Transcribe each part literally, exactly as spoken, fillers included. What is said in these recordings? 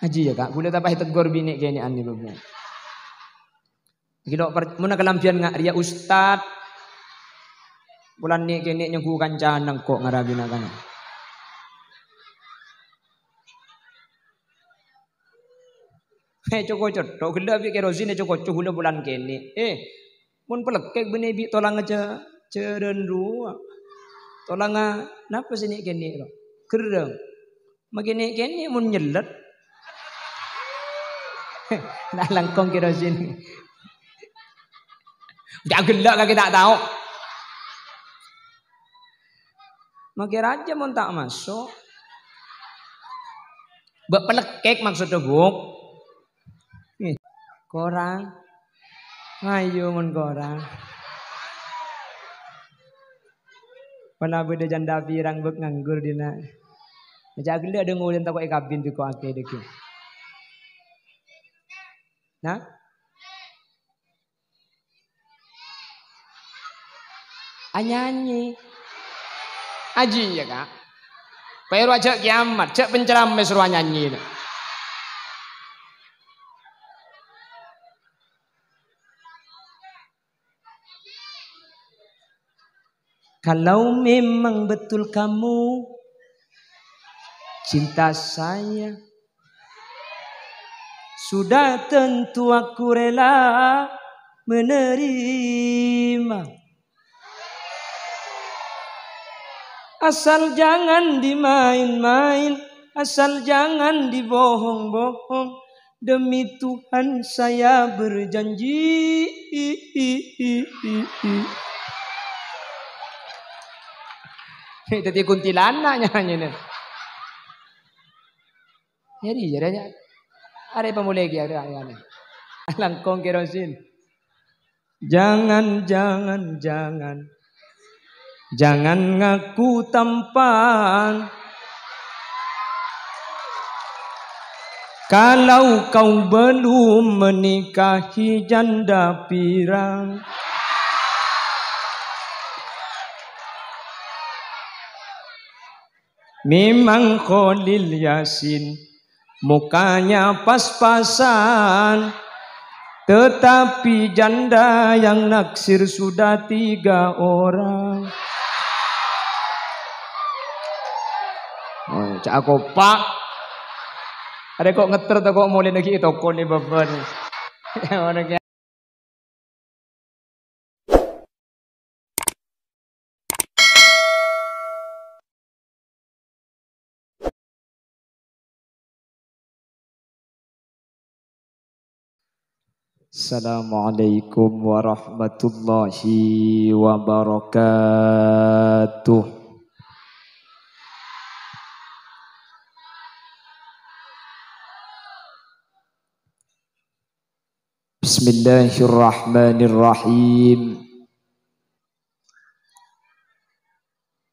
Ajiyâ, Ka', bulâ ta' pas èteggor binè' kènè'an nè, Bapak. Ghi' lo' per-, monna kalambhiyân nga' rèya ustad. Polana nè'-kènè' nyengghu kancana engko' ngarabina kana'. Èco-koco, tho' ghellâ' bi' kerosin èco-koco ghulâ polana kènè'. Eh, mon palekkèk bânnè bi' tolangnga jâ-, jârân rowa. Tolangnga napa sè nè'-kènè' ro? Gerrâng. Makè nè'-kènè' mon nyellet. Nah, langkong kerosin. Jâ' ghellâ' kakè ta' tao. Makè rajâ mon ta' maso'. Bâ' palekkèk maksodda, Bu'. Eh, korang. Ayo mon korang. Pala bâdâ janda pirang bâk nganggur dina. Jâ' ghellâ' dâ' ngolèn tako' èkabin biko akè dâggi'. Nah? Anyanyi. Ajiyâ, Ka'. Pèro ajâ' kiyamat, jâ' penceramah soro anyanyi. Kalau memang betul kamu cinta saya, sudah tentu aku rela menerima. Asal jangan dimain-main, asal jangan dibohong-bohong. Demi Tuhan saya berjanji. Daddi kuntilanak nyanyina. Jadi, jadinya, arè pamolè ghi, arè, arè, arè. Langkong kerosin. Jangan, jangan, jangan. Jangan ngaku tampan. Kalau kau belum menikahi janda pirang. Memang Khalil Yasin mukanya pas-pasan, tetapi janda yang naksir sudah tiga orang. Oh, ca'na kopak. Arè kok ngetter tako' molè naghi' è toko nè, Bapak. Assalamualaikum warahmatullahi wabarakatuh. Bismillahirrahmanirrahim.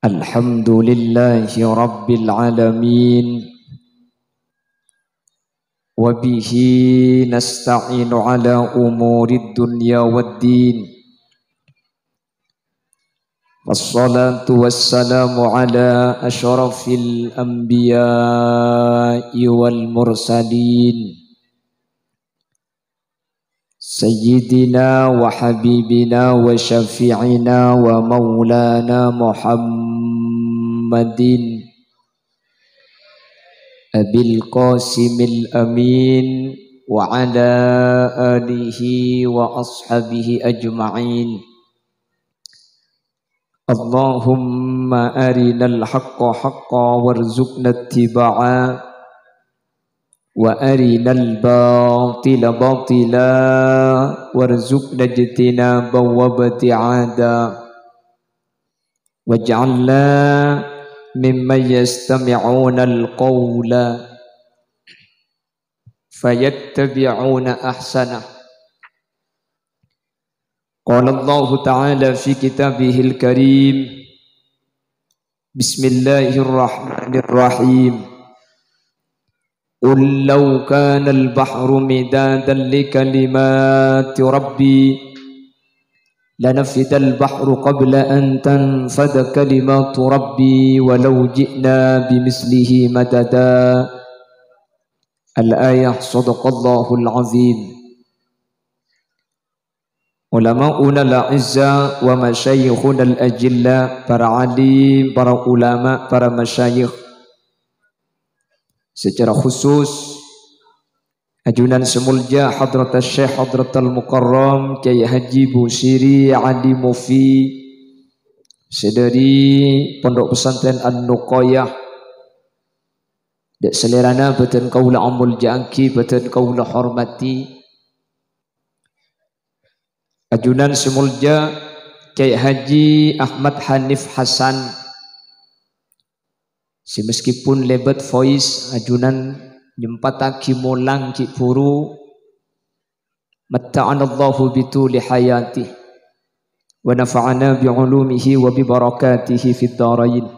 Alhamdulillahi rabbil alamin. Wa bihi nasta'inu ala umurid dunya wad din. Wassalatu wassalamu ala asyrafil anbiya'i wal mursalin. Sayyidina wa habibina wa syafi'ina wa maulana Muhammadin Abil Qasimil Amin wa ala alihi wa ashabihi ajma'in. Allahumma arinal haqqa haqqa warzuqna ittiba'a, wa arinal batila batila warzuqna ijtinaba wa ibti'ada. Waj'alna mimman yastami'unal qawla fayattabi'una ahsanah. Qala Allahu ta'ala fi kitabihil karim, bismillahirrahmanirrahim. Qul law kanal bahru midadan li kalimati rabbi lanafidal bahru qabla an tanfada kalimatu rabbi walau ji'na bimithlihi madada. Al-ayah, sadaqallahul azim. Ulama'unal a'izza wa masyayikhunal ajilla, para alim, para ulama, para masyayikh. Secara khusus, ajunan sè molja Hadratus Syekh Hadratul Mukarram Kyai Haji Busiri Ali Mufi, sè dhâri Pondok Pesantren An-Nuqayah. Dâ' salèrana bâdhân kaulâ amolja'aghi, bâdhân kaulâ hormati. Ajunan sè molja Kyai Haji Ahmad Hanif Hasan, sè meskipun lèbât voice, ajunan nyempattaghi molang ghi' bhuru. Matta'anallahu bituli hayatih, wa nafa'ana bi ulumihi wa bi barakatihi fid darain.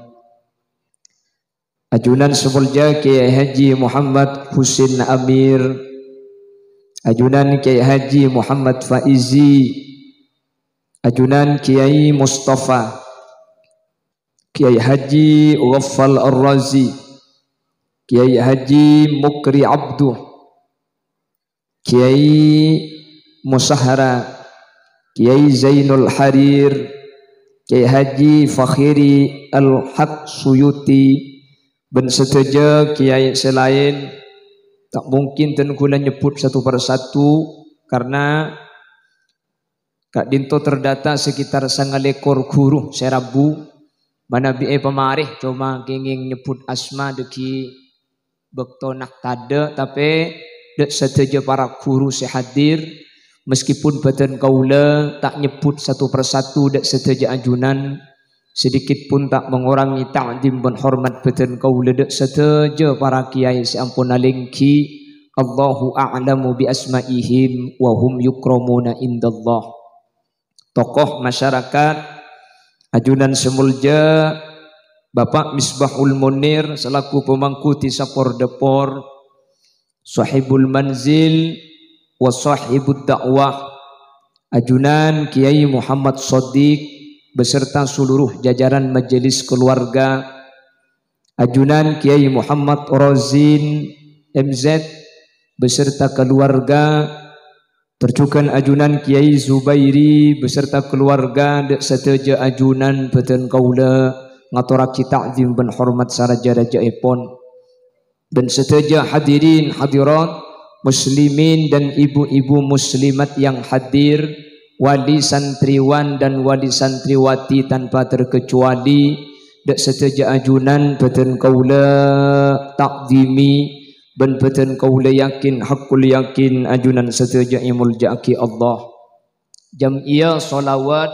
Ajunan sè molja Kyai Haji Muhammad Husin Amir, ajunan Kyai Haji Muhammad Faizi, ajunan Kyai Mustafa, Kyai Haji Ghaffal Ar-Razi, Kyai Haji Mukri Abduh, Kyai Musahara, Kyai Zainul Harir, Kyai Haji Fakhiri Al-Haq Suyuti, bân sadhâjâ kyai sè laèn. Ta' mungkin dân kaulâ nyebbhut satu per satu, karena ka'dinto terdata sekitar sangalèkor ghuru sè rabu. Manabi èpamarè, coma kèngèng nyebbhut asma dhâggi' bâktona tadâ', tapè dâ' sadhâjâ para ghuru sè hadir, meskipun bâdhân kaulâ ta' nyebbhut satu per satu dâ' sadhâjâ ajunan, sedikit pun ta' mengurangi ta'zim bân hormat bâdhân kaulâ dâ' sadhâjâ para kyai sè ampon alèngghi. Allahu a'lamu bi asma'ihim wa hum yukramuna indallah. Tokoh masyarakat, ajunan sè molja Bapak Misbahul Munir selaku pemangku dhisa Pordepor, Sahibul Manzil, wa Sahibud Da'wah, ajunan Kyai Muhammad Shadiq beserta seluruh jajaran majelis keluarga, ajunan Kyai Muhammad Rozin M Z beserta keluarga, Parjughân ajunan Kyai Zubairi beserta keluarga, dâ' sadhâjâ ajunan bâdhân kaulâ ngatorraghi ta'zim bân hormat saraja-rajâèpon. Dan sadhâjâ hadirin hadirat, muslimin dan ibu-ibu muslimat yang hadir, wali santriwan dan wali santriwati tanpa terkecuali, dâ' sadhâjâ ajunan bâdhân kaulâ ta'zimi, bân bâdhân kaulâ yakin, haqqul yakin, ajunan sadhâjâ èmoljâ'aghi Allah. Jam'iyah Sholawat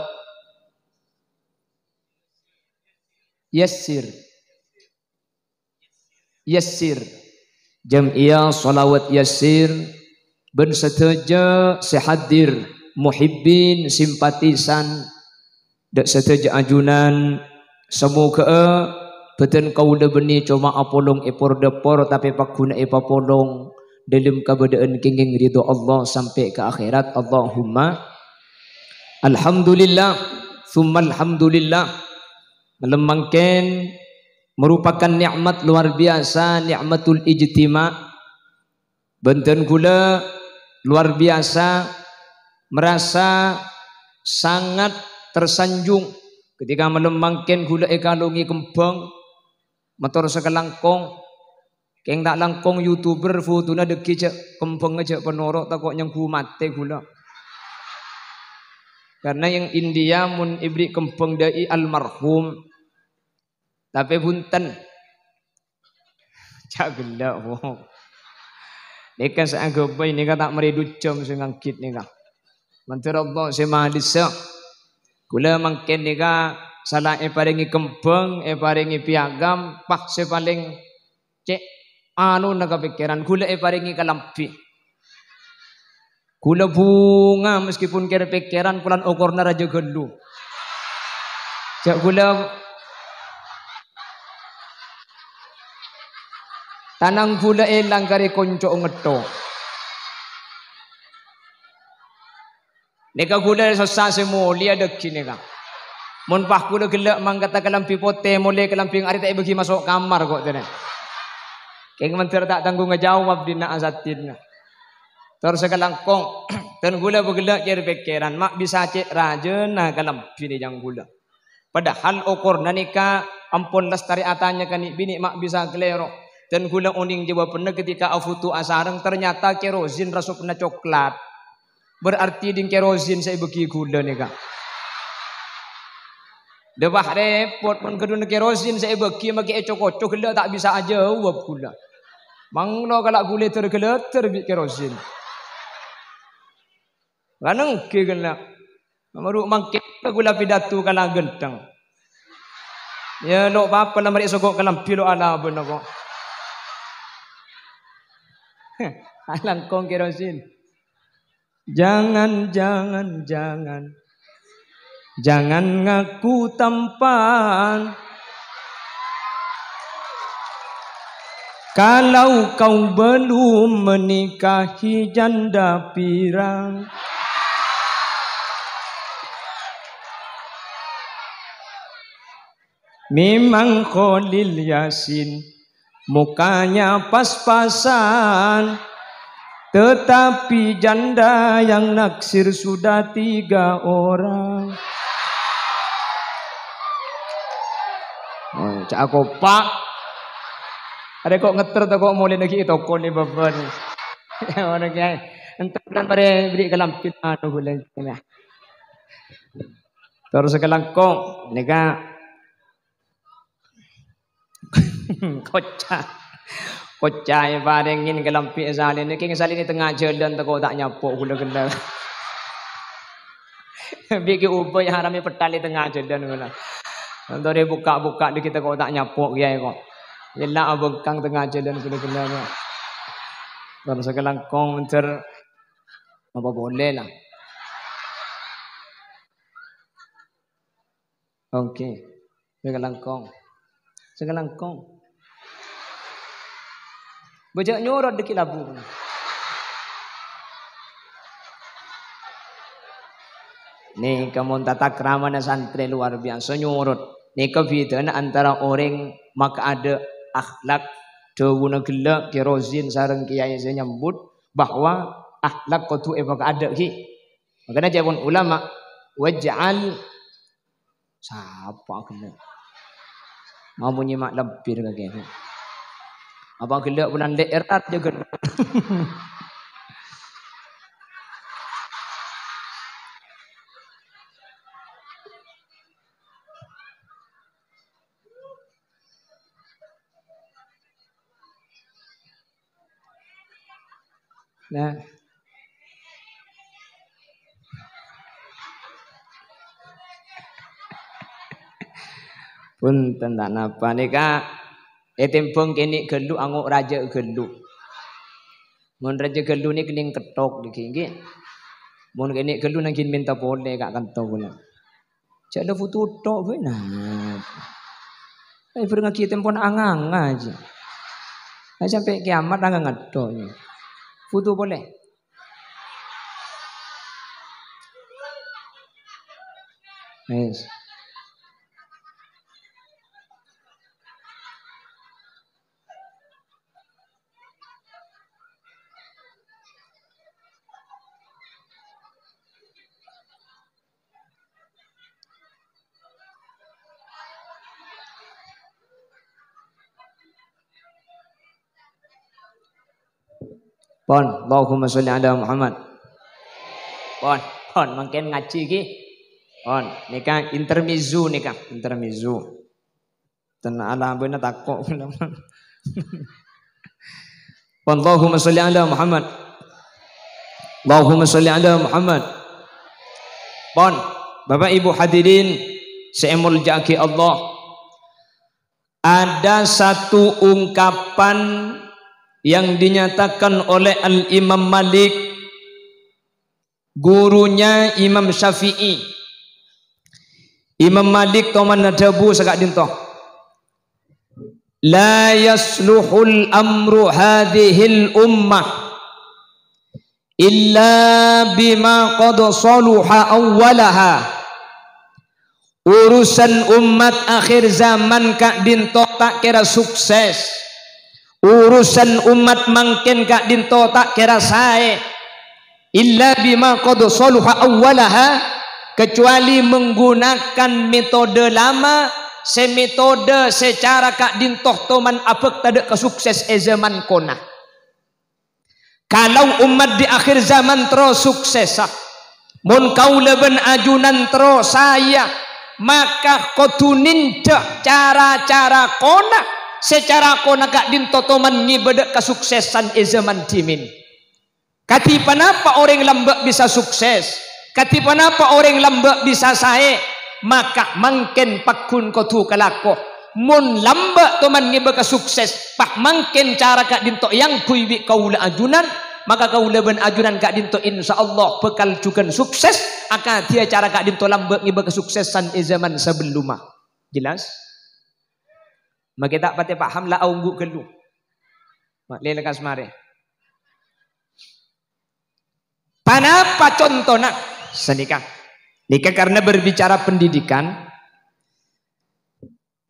Yassir. Yassir. Jam'iyah Sholawat Yassir, bân sadhâjâ sè hadir, muhibbin, simpatisan, dâ' sadhâjâ ajunan, samoghâ'â bâdhân kaulâ bânnè coma apolong è por-dâpor, tapè pagghuna èpapolong dâlem kabâdâ'ân kèngèng ridho Allah sampè' ka akhèrat. Allahumma. Alhamdulillah, tsumma alhamdulillah. Malem mangkèn merupakan nikmat luar biasa, nikmatul ijtima'. Bân dhân kaulâ luar biasa, merasa sangat tersanjung ketika malem mangkèn kaulâ èkalongè kembhâng, mator sakalangkong. Kèng ta' langkong YouTuber fotona dhâggi' jhâ' kembhângnga jhâ' panoro', tako' nyangghu matè kaulâ. Karena yang India mon èberri' kembhâng dâi almarhum, tapè bhunten. Jhâ' ghellâ', Bu. Nèka sè angghuy nèka ta' marè dujâm sè nganggit nèka. Mandhâr Allah sè madhissa. Kaulâ mangkèn nèka sala èparèngè kembhâng, èparèngè piagam, pas sè palèng cè' anona ka pèkkèran, kaulâ èparèngè kalambhi. Kaulâ bhunga meskipun kèra pèkkèran polana okorna rajâ ghâllu. Jhâ' kaulâ, tanang kaulâ èlang karè konco ngetto. Nèka kaulâ sossa sè molèya dhâggi' nèka. Mon pas kaulâ ghellâ' mangkaddhâ kalambhi potè, molè kalambhi arè ta' èbâghi maso' kamar kok, tènè. Kèng mandhâr ta' tanggung jawab dina asaddhinna. Tor sakalangkong, dân kaulâ bâghellâ' kèr-pèkkèran, ma' bisa cè' rajâna kalambhi nèjang kaulâ. Padahal okorna nèka ampon lastarè atanya ka nè'-binè' ma' bisa kalèro. Dân kaulâ onèng jawabanna ketika afoto asareng, ternyata kerozin rasobbhâna coklat. Berarti ding kerozin sè èbâghi kaulâ nèka. Dâpa' repot, mon ghâdhuwânna kerozin sè èbâghi makè èco-koco ghellâ' ta' bisa ajâwâb kaulâ. Manglo kala' kaulâ èdhâr-ghâlâdhâr bi' kerozin. Kan ènggi ghellâ'. Nomor mangkèn kaulâ pidato kala' ghântheng. Ya, lo' pa-apa la marè soko' kalambhi lo' alabâna ko'. Alangkong kerozin. Jangan, jangan, jangan. Jangan ngaku tampan. Kalau kau belum menikahi janda pirang. Memang Khalil Yasin mukanya pas-pasan, tetapi janda yang naksir sudah tiga orang. Oh, ca'na kopa'. Arè ko' ngèter ta' ko' molè naghi' è toko nè bâbâ nè. Ngono kèya. Èntar marè bâri' kalambhi anu bulâ. Tor sakalangkong nèka koca'. Koca' èparèngè kalambhi èsalènè, kèng salènè tengnga jhâlân tako' ta' nyapo' kaulâ ghellâ'. Bi' Kè Ubay haram èpèttal è tengnga jhâlân kaulâ. Èntar èbukka'-bukka' dâggi' tako' ta' nyapo' kèya ko'. Yella abengkang tengnga jhâlân kaulâ ghellâ'. Tor sakalangkong mandhâr apa polè la. Oke. Sakalangkong. Sakalangkong. Bâjâ nyorot dâggi' labu. Nèka mon tata kramana santrè luar biasa nyorot. Nèka bhidhâna antara orèng makaadâ' akhlak dhâbuna ghellâ' Kè Rozin sareng kèyaè sè nyambut bahwa akhlak kodhu èpakaadâ' ghi. Makana ca'èpon ulama, "Waj'al," sapa ghellâ'? Mau nyèma' lempir kakè. Apa ghellâ' bulan lè' erat jâgâ. Nah. Punten, ta' napa nèka ètèmbhâng kènè' ghâllu, ango' rajâ ghâllu. Mon rajâ ghâllu nèka nèng ketthok nèka, ngghi. Mon kènè' ghâllu nangghing mènta polè ka' kanto kaulâ. Jhâ' la foto tok bhâi, nah. Ayo, bârengngaghi tempona anganga jiyâ. Ayo, sampè' kiamat anganga tok, ya. Foto polè. Wes. Pon, Allahumma sholli ala Muhammad. Pon, pon, mangkèn ngajhi ghi. Pon, nèka intermezzo nèka, intermezzo. Ten alabâna tako'. Allahumma sholli ala Muhammad. Allahumma sholli ala Muhammad. Pon, Bapak Ibu hadirin sè èmoljâ'aghi Allah. Ada satu ungkapan yang dinyatakan oleh Al-Imam Malik, gurunya Imam Syafi'i. Imam Malik toman adhâbu saka'dinto, "La yasluhul amru hadhil ummah illa bima qad saluha awwalaha." Urusan ummat akhir zaman ka'dinto ta' kèra sukses, Urusan ommat mangkèn ka'dinto ta' kèra saè, illa bima qad saluha awwalaha, kecuali menggunakan metode lama, sè metode sè cara ka'dinto toman abhâkta dâ' ka sukses è zaman kona. Kalau ommat di akhir zaman terro suksessa, mon kaulâ bân ajunan terro saèya, maka kodhu nèndhâ cara-cara kona, sè cara kona ka'dinto toman ngèbâ dâ' kasuksesan è zaman dhimèn. Kadhi ponapa orèng lambâ' bisa sukses? Kadhi ponapa orèng lambâ' bisa saè? Maka mangkèn pagghun kodhu kalako. Mon lambâ' toman ngèbâ kasukses, pas mangkèn cara ka'dinto èangghuy bi' kaulâ ajunan, maka kaulâ bân ajunan ka'dinto insyaallah bhâkal jhughân sukses, akadhi cara ka'dinto lambâ' ngèbâ kasuksesan è zaman sabellumma. Jelas? Makè ta' patè paham la aongghu ghâllu. Ma' lè lekkas marè. Ponapa contona? Sanèka. Nèka karena berbicara pendidikan,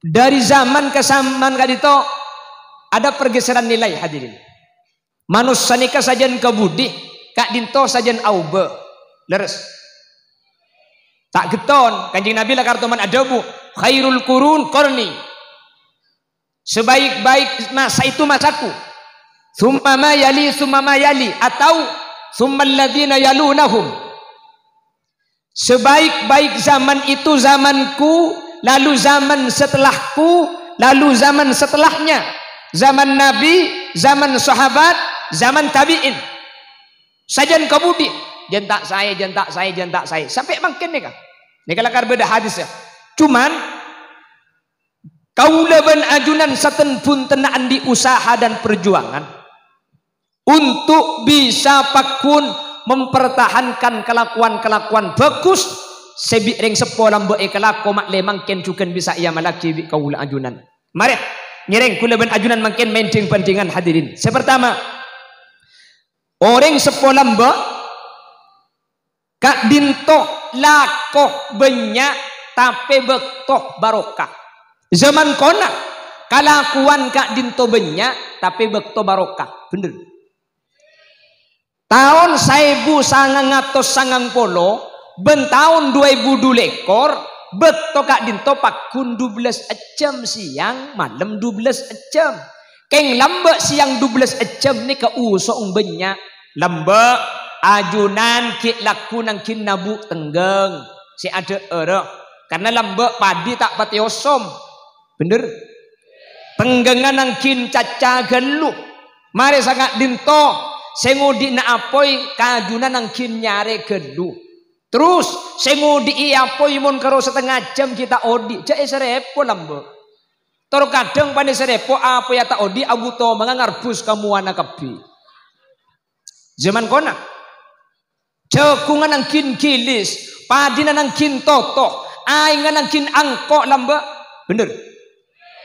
dari zaman ke zaman ka'dinto ada pergeseran nilai, hadirin. Manossa nèka sajân kabudi, ka'dinto sajân aobâ. Lerres? Ta' ghetton. Kanjeng Nabi lakar toman adhâbu, "Khairul qurun qarni." Sebaik-baik masa itu masaku. "Tsumma ma yali, tsumma ma yali," atau "Tsumma alladzina yalunahum." Sebaik-baik zaman itu zamanku, lalu zaman setelahku, lalu zaman setelahnya. Zaman Nabi, zaman sahabat, zaman tabi'in. Sajân kabudi, jân ta' saè, jân ta' saè, jân ta' saè. Sampè' mangkèn nèka. Nèka lakar bâdâ hadis, ya. Cuman, kaulâ bân ajunan saten-buntenna andi' usaha dan perjuangan untuk bisa pagghun mempertahankan kalakowan-kalakowan bhâghus sè bi' rèng seppo lambâ' èkalako ma' lè mangkèn jhughân bisa èamallaghi bi' kaulâ ajunan. Marè, ngèrèng kaulâ bân ajunan mangkèn mèndhing-bhândhingan, hadirin. Sè partama, orèng seppo lambâ' ka'dinto lako bânnya', tapè bâkto barokah. Zaman kona, kalakowan ka'dinto bânnya', tapè bâkto barokah. Bhender. Taon saèbu sangang atos sangang polo bân taon duwâ èbu du lèkor, bâkto ka'dinto pagghun dubellâs jam, sèyang malem dubellâs jam. Kèng lambâ' sèyang dubellâs jam nèka uso'na bânnya'. Lambâ' ajunan ghi' lagghu nangghin nabu' tengghâng sè adhâ'ârâ, karna lambâ' padi ta' patè osom. Bhender? Tengghângnga nangghin caca ghâllu. Marè saka'dinto, sè ngodhi'na apoy kajuna nangghin nyarè ghâllu. Terros, sè ngodhi'i apoy mon karo satengnga jam ghi' ta' odhi', jhâ' èsarèpo lambâ'. Tor kadhâng panèsarèpo apoyya ta' odhi' abu tomangnga ngarbus ka mowana kabbhi. Zaman kona, jhâghungnga nangghin ghilis, padina nangghin toto, aèngnga nangghin angko' lambâ'. Bhender?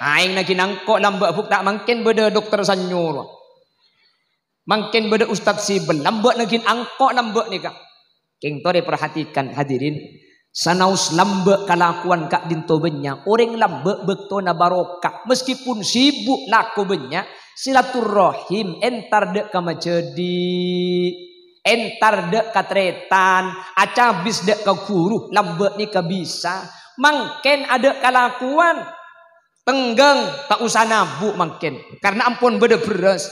Aèng nangghin angko' lambâ', Bu', ta' mangkèn bâdâ dokter Sanyoro. Mangkèn bâdâ Ustad Sibel, lambâ' nangghin angko' lambâ' nèka. Kèng torè perhatikan, hadirin. Sanaos lambâ' kalakowan ka'dinto bânnya', orèng lambâ' bâktona barokah. Meskipun sibuk lako bânnya', silaturrahim entar dâ' ka majhâdhi', entar dâ' ka tarètan, acabis dâ' ka ghuru, lambâ' nèka bisa. Mangkèn adâ' kalakowan. Tengghâng, ta' osa nabu' mangkèn, karna ampon bâdâ bherrâs.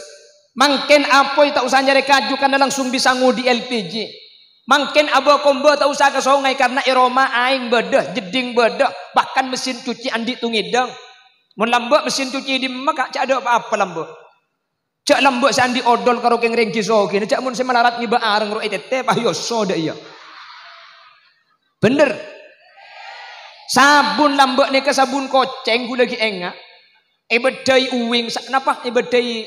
Mangkèn apoy ta' osa nyarè kaju, karna langsung bisa ngodhi' L P G. Mangkèn abâ-kombâ ta' osa ka songay, karna è roma aèng bâdâ, jeddhing bâdâ, bahkan mesin cuci andi' tongèdhâng. Mon lambâ' mesin cuci è dimma, Ka', jhâ' adâ' pa-apa lambâ'. Jhâ' lambâ' sè andi' odol karo kèng rèngghi sogina, jhâ' mon sè malarat ngèbâ areng ro' ètètè, pas yoso dâ' iyâ. Bhender. Sabun lambâ' nèka sabun kocèng, ghulâ ghi' enga'. Èbâddhâi uwing, sa-, napa? Èbâddhâi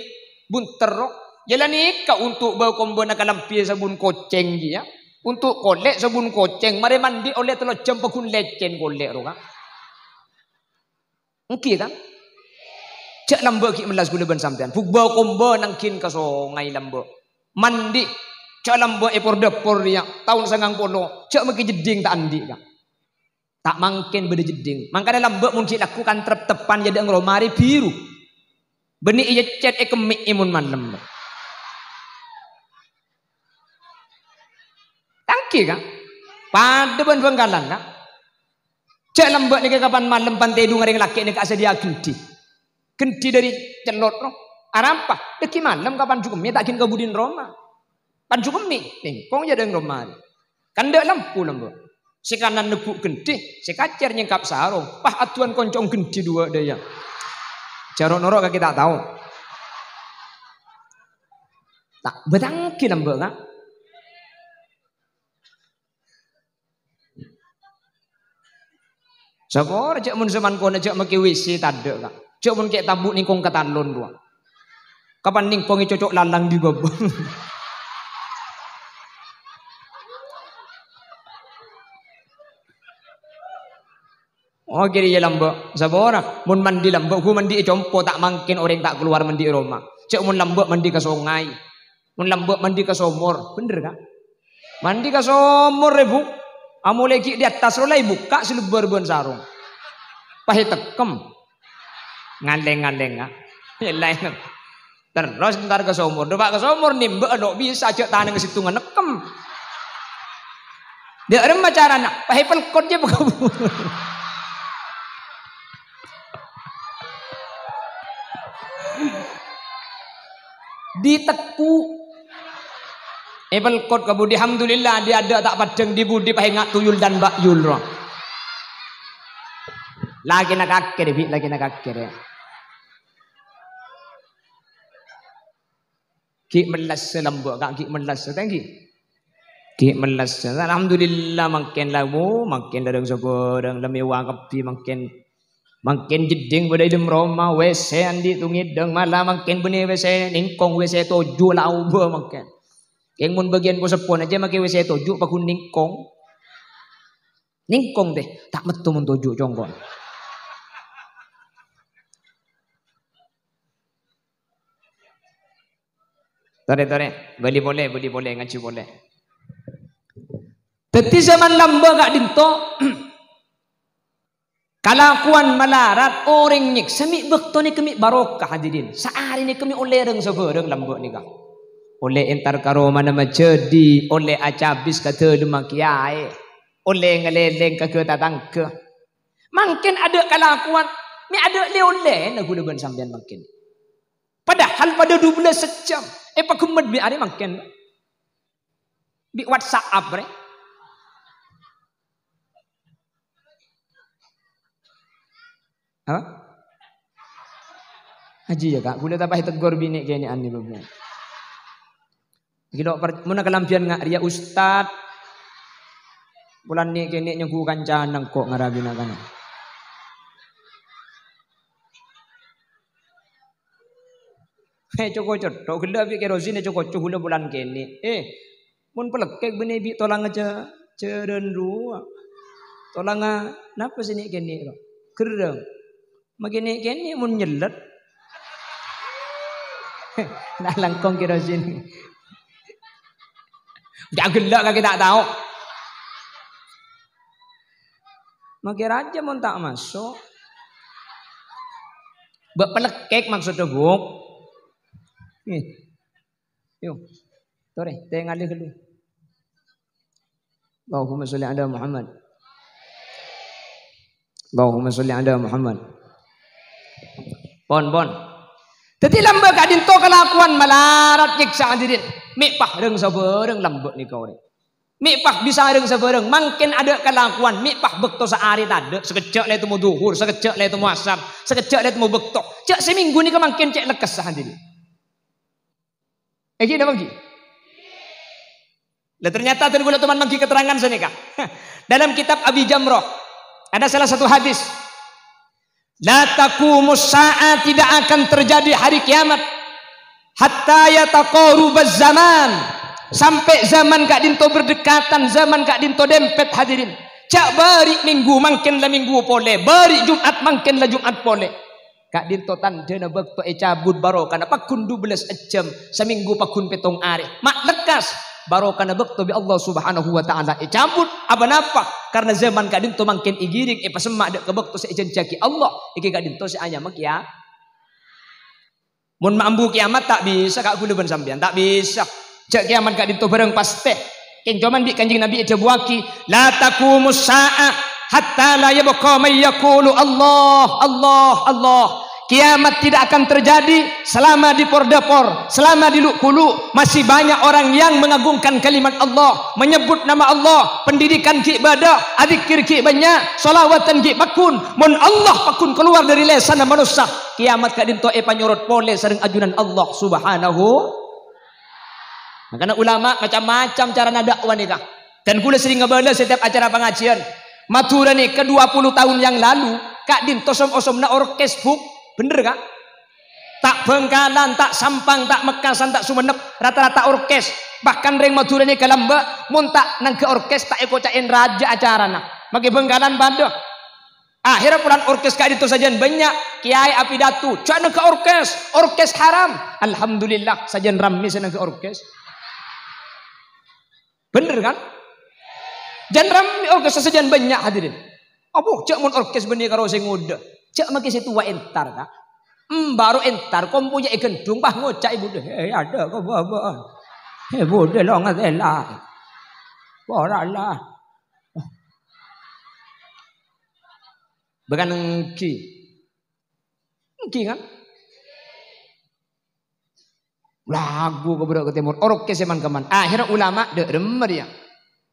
bunter, ro. Yâ la nèka onto' bâ-kombâna kalambhiyâ sabun kocèng, ghi, yâ. Onto' kolè' sabun kocèng, marè mandi ollè tello jam pagghun lècèn kolè', ro, Ka'. Èngghi, kan? Jhâ' lambâ' ghi' mellas ghulâ bân sampèyan. Bu-, bâ-kombâ nangghin ka songay lambâ'. Mandi. Jhâ' lambâ' è por-dâpor rèya, taon sangang polo. Jhâ' makè jeddhing ta' andi', Ka'. Ta' mangkèn bâdâ jeddhing. Mangkana lambâ' mon ghi' lagghu kan trep-teppan yâ dâ' ngroma arè biru. Bânnè ècèt, èkemmè'è mon malem. Tangghi, Ka'. Padâ bân Bhângkalan, Ka'. Jhâ' lambâ' nèka kapan malem pan tèdung orèng lakè' nèka asadhiyâ gendhi. Gendhi dâri cellot, ro. Arapa? Dhâggi' malem kapan jhukemmè ta' ghin kabudhin roma. Pan jhukemmè, lèngkong jâ' dâ' roma. Kan tadâ' lampu lambâ'. Sè kanan neggu' gendhi, sè kacèr nyèngkap sarong. Pas adu'ân koncong gendhi duwâ' dâ' iyâ. Jhâ' ro'-noro' kakè ta' tao. Ta' bâtangghi lambâ', Ka'. Sapora jhâ' mon samangkona jhâ' makè W C tadâ', Ka'. Jhâ' mon kè' tabu' nèngkong katallon rowa. Kapan nèngkong ècoco' lalang è bâbâ. Oh, kèrè iyâ lambâ'. Sapora? Mon mandi lambâ', ghu mandi è compo, ta' mangkèn orèng ta' kalowar mandi è roma. Jhâ' mon lambâ' mandi ka songay. Mon lambâ' mandi ka somor. Bhender, Ka'? Mandi ka somor, Ibu. Amolè ghi' di attas rowa la èbukka' sè lebbâr bân sarong. Pas ètekkem. Ngalèng-ngalèng, Ka'. Yâ, laèn. Terros entar ka somor. Dâpa' ka somor, nèmbâ'â lo' bisa, jhâ' tanangnga sèttonga nekkem. Dâ' remma carana? Pas èpelkot jhâ' pagabur. Ditekku. Èpelkot ka budi, alhamdulillah, di adâ' ta' paddhâng di budi, paènga' tuyul dan ba'yul, ro. Lakèna kakè, Bi', lakèna kakè, ya. Ghi' mellassa lambâ', Ka', ghi' mellassa, tangghi. Ghi' mellassa. Alhamdulillah, mangkèn la, wo, mangkèn la rèng-sabârâng, la mèwah kabbhi mangkèn. Mangkèn jeddhing bâdâ è dâlem roma, W C andi' tongèdhâng, mala mangkèn bânnè W C nèngkong, W C toju' la obâ mangkèn. Kèng mon bâgiyân po-seppona jhâ' makè W C toju', paghun nèngkong. Nèngkong, tè, ta' metto mon toju' congkon. Torè, torè. Bâli polè, bâli polè, ngajhi polè. Dhâddhi, zaman lambâ' ka'dinto, kalakowan malarat orèng nyèksa mè' bâkto nèka mè' barokah, hadirin. Saarè nèka mè' ollè rèng-sabârâng lambâ' nèka. Ollè entar ka romana majhâdi, ollè acabis ka dâlemma kèyaè, ollè ngalèlèng ka ghâ-tatangghâ. Mangkèn adâ' kalakowan, mè' adâ' lè-ollèna ghulâ bân sampèyan mangkèn. Padahal padâ dubellâs jam, èpaghemmet bi' arè mangkèn. Bi' WhatsApp, rè. Apa? Ajiyâ, Ka', ghulâ ta' pas èteggor binè' kènè'an nèka, Bu. Ghi' lo' per-, mon kalambhiyân nga' rèya ustad. Polana nè'-kènè' nyangghu kancana engko' ngarabina kana. Eh, co-koco, tho' ghellâ' bi' kerosin, co-koco ghulâ polana kènè'. Eh, mon palekkèk bânnè bi' tolangnga jâ-, jârân rowa. Tolangnga napa sè nè'-kènè' ro? Gherrâng. Makè nè'-kènè' mon nyellet. Nah, langkong kerosin. Jâ' ghellâ' kakè ta' tao. Makè rajâ mon ta' maso'. Bâ' palekkèk maksoddhâ, Bu. Nih. Yo. Torè, tèngalè ghâllu. Allahumma sholli ala Muhammad. Allahumma sholli ala Muhammad. Pon, pon. Dhâddhi lambâ' ka'dinto kalakowan malarat nyèksa hadirin. Mè' pas rèng-sabârâng lambâ' nèka orèng. Mè' pas bisa rèng-sabârâng. Mangkèn adâ' kalakowan. Mè' pas bâkto saarè tadâ'. Sakejjhâ' la ètemmo dhuhur. Sakejjhâ' la ètemmo asar. Sakejjhâ' la ètemmo bâkto. Jâ' sèmènggu nèka mangkèn cè' lekkassa hadirin. Èngghi napa èngghi? Lah, ternyata dhân kaulâ toman mangghi keterangan sanèka. Dalam kitab Abi Jamrah, ada salah satu hadis. "La taqumus sa'ah," tidak akan terjadi hari kiamat, "hatta yataqarubaz zaman," sampai zaman ka'dinto berdekatan, zaman ka'dinto dempet, hadirin. Jâ' bâri' mènggu mangkèn la mènggu polè, bâri' Jum'at mangkèn la Jum'at polè. Ka'dinto tandhâna bâkto ècabut barokana pagghun dubellâs jam, samènggu pagghun pèttong arè. Ma' lekkas, barokana bâkto bi' Allah Subhanahu wa Ta'ala ècabut. Apa napa? Karna zaman ka'dinto mangkèn èghiring, èpasemma' dâ' ka bâkto sè èjhânjhiyaghi Allah. Èngghi ka'dinto sè anyama kiya-, Mon ma' ambu kiamat, ta' bisa, Ka', ghulâ bân sampèyan, ta' bisa. Jhâ' kiamat ka'dinto bhârâng pastè. Kèng coma bi' Kanjeng Nabi èdhâbuwaghi, "La taqumus sa'ah hatta la yabqa man yaqulu Allah, Allah, Allah." Kiamat tidak akan terjadi selama di por-dâpor, selama di lu'-kulu' masih banyak orang yang mengagungkan kalimat Allah, menyebut nama Allah, pendidikan ghi' bâdâ, adzikir ghi' bânnya', shalawatan ghi' pagghun. Mon Allah pagghun kalowar dâri lèsanna manossa, kiamat ka'dinto èpanyorot polè sareng ajunan Allah Subhanahu. Mangkana ulama macam-macam carana dakwah nèka. Dan ghulâ sering ngabâlâ setiap acara pangajian. Madhurâ nèka dua puluh tahun yang lalu, ka'dinto som-osomna orkes, Bu'. Bhender, Ka'? Ta' Bhângkalan, ta' Sampang, ta' Mekkasân, ta' Sumenep, rata-rata orkes. Bahkan rèng Madhurâ nèka lambâ', mon ta' nangghâ orkes, ta' èkoca'è rajâ acarana. Makè Bhângkalan padâ. Akhèrra polana orkes ka'dinto sajân bânnya', kèyaè apidato, "Jhâ' nangghâ orkes, orkes haram." Alhamdulillah, sajân rammè sè nangghâ orkes. Bhender, kan? Jân rammè orkes sajân bânnya', hadirin. Apa jhâ' mon orkes bânnè karo sè ngodâ? Jhâ' makè sè towa entar, Ka'. Em, bâru entar, kompoyya è ghendhung, pas ngoca' è budhâ, "He, adâ' kabâbâ'ân. He, budhâ lo' ngatela. Porala." Bhâkal ènggi. Ènggi, kan? Lagu ka bârâ' ka tèmor, orkes è man-kemman. Akhèrra ulama dâ' remma rèya.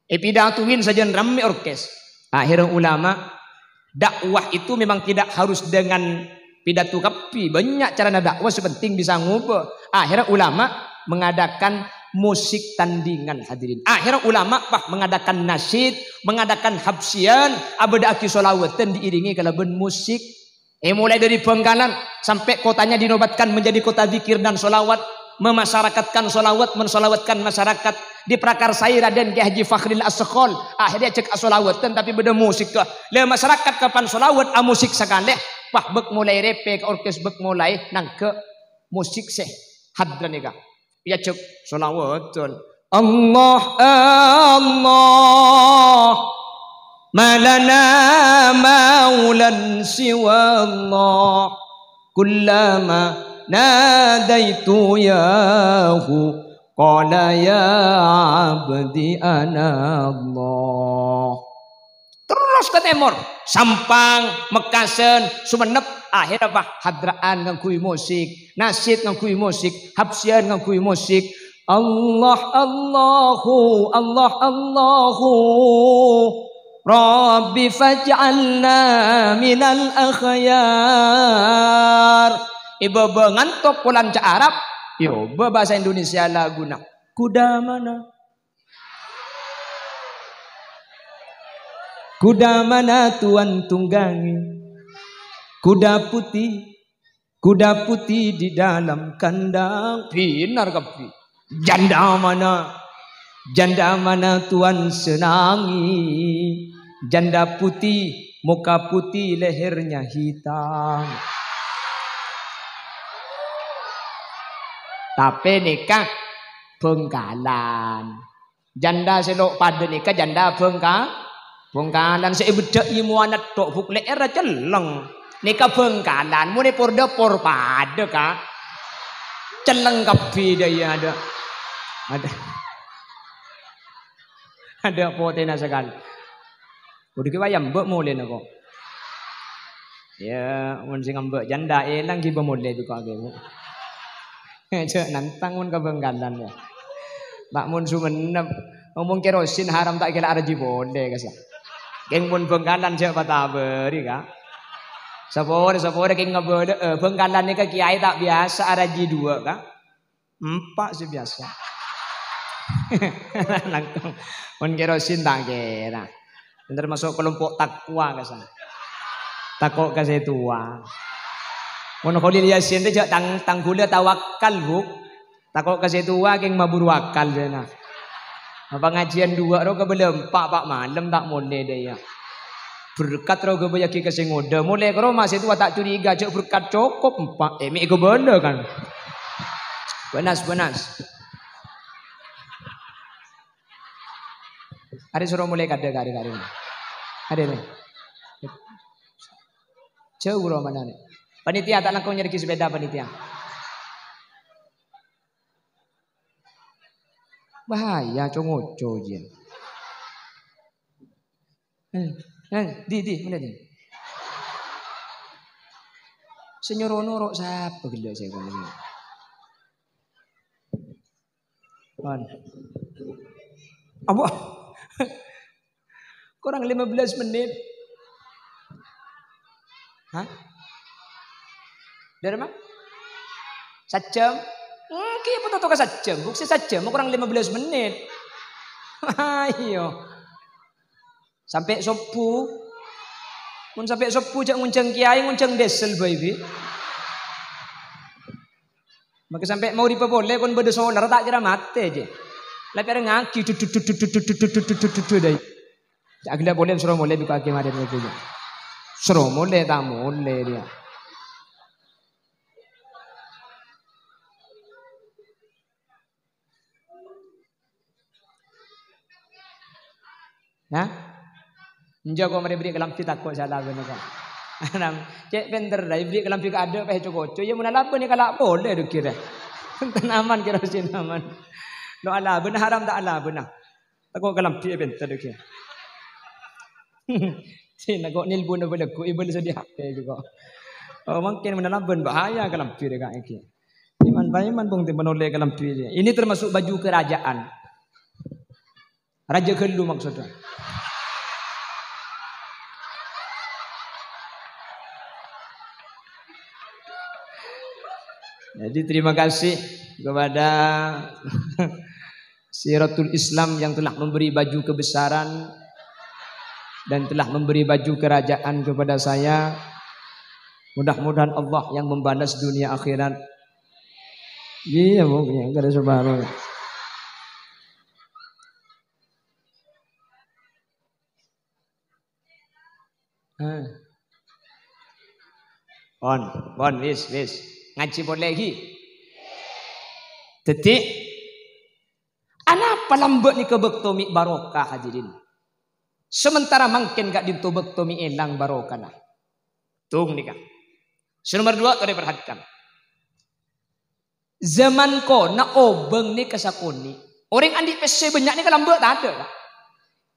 Èpidatowin sajân rammè orkes. Akhèrra ulama, dakwah itu memang tidak harus dengan pidato kabbhi. Bânnya' carana dakwah, sè penting bisa ngobâ. Akhèrra ulama mengadakan musik tandingan, hadirin. Akhèrra ulama pas mengadakan nasyid, mengadakan habsiyan, abâdâ'aghi sholawatan diiringi kalabân musik. Eh, mulai dari Bangkalan sampai kotanya dinobatkan menjadi kota zikir dan sholawat, memasyarakatkan sholawat, mensolawatkan masyarakat, diprakarsai Raden Kiai Haji Fakhril Assekhol. Akhirnya cek asholawatan tapi bâdâ musik ka. Lah, masyarakat kapan sholawat, amusik sakalè, wah, bâk mulai rèpè ka orkes, bâk mulai nangghâ musik sè hadra nèka. Èajhâk sholawatan. Allah, Allah, ma lana maulan siwallah. Kullama nadaitu yahu, qala ya abdi ana Allah. Terros ka tèmor, Sampang, Mekkasân, Sumenep, akhèrra apa? Hadra'an ngangghuy musik, nasyid ngangghuy musik, habsiyan ngangghuy musik. Allah, Allahu, Allah, Allahu, Rabbi faj'alna minal akhyar. È bâbâ ngantok polana ca' Arab, èobâ bhâsa Indonesia laguna. Kuda mana? Kuda mana tuan tunggangi? Kuda putih, kuda putih di dalam kandang. Bhinar kabbhi. Janda mana? Janda mana tuan senangi? Janda putih, muka putih, lehernya hitam. Tapè nèka Bangkalan. Janda sè lo' padâ nèka janda Bangka-, Bangkalan sè èbeddhâ'i mowana tho', Bu', lè'èrra cellèng. Nèka Bangkalan, mon è por-dâpor padâ, Ka'. Cellèng kabbhi dâ' iyâ, adâ'. Adâ'. Adâ' potèna sakalè. Kodhu kèya wayah mbâ' molèna ko'. Ya, mon sè ngambâ' janda èlang ghibâ molè bi' ko' aghâbây. Jhâ' nantang mon ka Bangkalan, ya. Ta' mon Sumenep, ngomong kerosin haram ta' kèla arajhi polè, kasa. Kèng mon Bangkalan jhâ' patabâri, Ka'. Saporè, saporè kèng ngabâlâ'â, Bangkalan nèka kèyaè ta' biyasa arajhi duwâ', Ka'. Empa' sè biyasa. Langkong. Mon kerosin ta' kèra. Termasuk kelompok takwa, kasa. Tako' ka sè towa. Mon Kholil Yasin rè jhâ' tang-, tang ghulâ tawakkal, Bu'. Tako' ka sè towa kèng maburu akal, jâna. Apa ngajhiyân duwâ' ro kabâlâ empa' pa' malem ta' molè dâ' iyâ. Berkat ro ghâbâyyâghi ka sè ngodâ. Molè ka roma sè towa ta' curiga, jhâ' berkat cokop empa'. Eh, mè' ghâbâlâ kan. Bânas, bânas. Arè soro molè kadâ, kadâ, kadâ. Adâ, nè. Jhâu romana, nè. Panitia ta' langkong nyarè'aghi sepeda panitia. Bahaya, co-ngoco jiyâ. Eh, eh, di, di, mana di? Sè nyoro-noro' sapa ghellâ' sè ngono? Wan. Apa? Kurang lima belas menit. Hah? Dâri mana? Sajjhâm? Engghi, apa toto ka sajjhâm? Bu' sè sajjhâm, kurang lima belas menit. Ayo. Sampè' sobbhu. Mon sampè' sobbhu jhâ' ngonjhâng kèyaè, ngonjhâng diesel bhâi, bi. Maka sampè' maghrib polè, kon bâdâ solar, ta' kèra matè, jè. La pèrengngaghi, dut, dut, dut, dai. Jhâ' ghellâ' polè, soro molè, bi' kakè marè, jè. Soro molè, ta' molè, dia. Hah? Enjâ' ko' marè bherri' kalambhi tako' sè alabâna ko'. Nang, cè' pènterra, bherri' kalambhi kaadâ' pèh co-koco. Iyâ, mon alabâna kala' polè dhu kèra. Enten aman kèra sè aman. Lo' alabâna haram ta' alabâna? Tako' kalambhi pènter dhu kèra. Sè tako' nelpon apa lagu, ibal sedih H P ko'. Oh, mungkin mon alabâna bahaya kalambhi rè ka' iki. Iman-paiman pong tè monolè kalambhi. Ini termasuk baju kerajaan. Rajâ ghâllu maksudnya. Jadi terima kasih kepada Siratul Islam yang telah memberi baju kebesaran dan telah memberi baju kerajaan kepada saya. Mudah-mudahan Allah yang membalas dunia akhirat. Iyâ, Bu, iyâ, enggak ada separuh. Hah. Pon, pon, wis, wis. Ngajhi polè ghi. Dhâddhi, anapa lambâ' nèka bâkto mè' barokah, hadirin? Sementara mangkèn ka'dinto bâkto mè' èlang barokana. Tung nèka. Sè nomer dua, tolè perhatikan. Zaman kona obâng nèka sakonè'. Orèng andi' pèssè bânnya' nèka lambâ' tadâ', Ka'.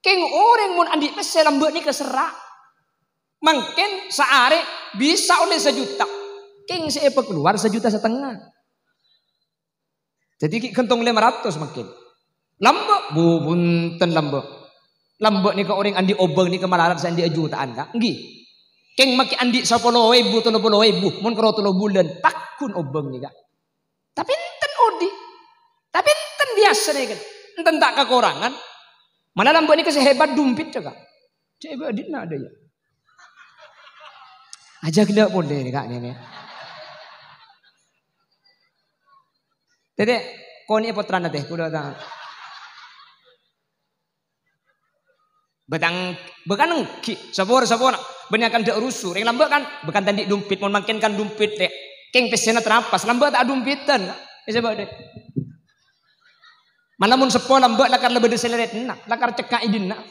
Kèng orèng mon andi' pèssè lambâ' nèka serra'. Mangkèn saarè bisa ollè sajuta. Kèng sè èpakalowar sajuta satengnga. Dhâddhi ghi' ghântong lèma ratos mangkèn. Lambâ', bu, bhunten lambâ'. Lambâ' nèka orèng andi' obâng nèka malarat sè andi' ajuta'an, Ka'. Ènggi. Kèng makè andi' sapolo èbu, tello polo èbu, mon karo tello bulân, pagghun obâng nèka. Tapè enten odi'. Tapè enten biyasana kan. Enten ta' kakorangan. Mala lambâ' nèka sè hebat dumpit, Ka'. Cè' bâdinna adâ, yâ. Ajâ ghellâ' polè, Ka', nènè. Tètè, konè'è pottrana tè, kaulâ ta-, Bâtang, bâkan ènggi, sapor, sapor. Bânnya' kan dâ' rusu, rèng lambâ' kan, bâkan ta' andi' dumpit, mon mangkèn kan dumpit, lè'. Kèng pèssèna trampas, lambâ' ta' adumpitan. Bisa bâdâ. Mala mon seppo lambâ' lakar la bâdâ sè lèrètna, lakar cekka' è dinna'.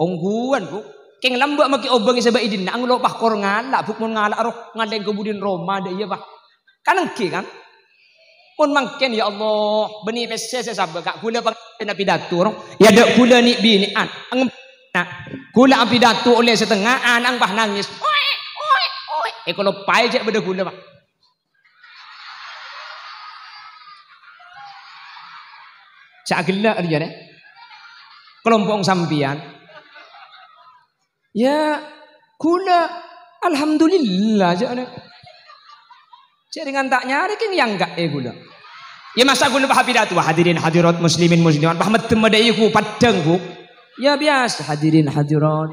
Ongghuwân, Bu. Kèng lambâ' makè obâng sè bâ' è dinna', anglo' pakor ngala', Bu, mon ngala' roh, ngalèng ka budina roma, dâ' iyâ, Pa'. Kan ènggi, kan? Mon mangkèn, ya Allah, bânnè pèssè sè sabâ, Ka', ghulâ pang-, apidato, ro. Ya, dâ' ghulâ nè'-binè'an. Angem-, na, ghulâ apidato ollè satengnga, ana'na pas nangès. Oè, oè, oè. Èkaloppaè jâ' bâdâ ghulâ, Pa'. Sè aghellâ' rèya, rè. Kalompo' sampèyan. Ya, ghulâ, alhamdulillah, jâ' rè. Jâ' rèng ta' nyarè kèng èyangghâ'â ghulâ. Ya, masa' ghulâ pas apidato, "Hadirin hadirat muslimin muslimat," pas mèddem adâ' iku paddhâng, Bu. Ya, biyasa, hadirin hadirat.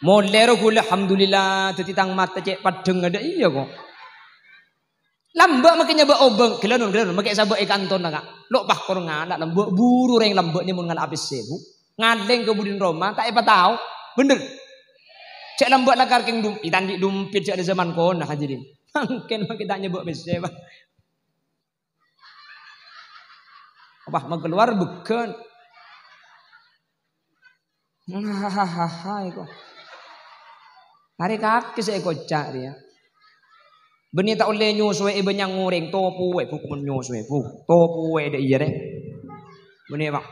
Molè ro ghulâ, alhamdulillah, dhâddhi tang mata cè' paddhâng adâ' iyâ, ko'. Lambâ' makè nyabâ' obâng, ghellânon, ghellânon, makè sabâ' è kantona, Ka'. Lo' pakor ngala' lambâ', buru rèng lambâ' nè mon ngala' pèssè, Bu. Ngalèng ka budina roma, ta' èpatao. Bhender. Jâ' lambâ' lakar kèng dump-, ta' andi' dumpit jâ' dâ' zaman kona, hadirin. Mangkèn makè ta' nyabâ' pèssè, Pa'. Apa, makalowar bâgân. Hahaha, iko. Arè kakè sè èkoca' rèya. Bânnè ta' ollè nyosoè è bânnya'na orèng, topoè, Bu, mon nyosoè, Bu. Topoè dâ' iyâ, rè. Bânnè, Pak.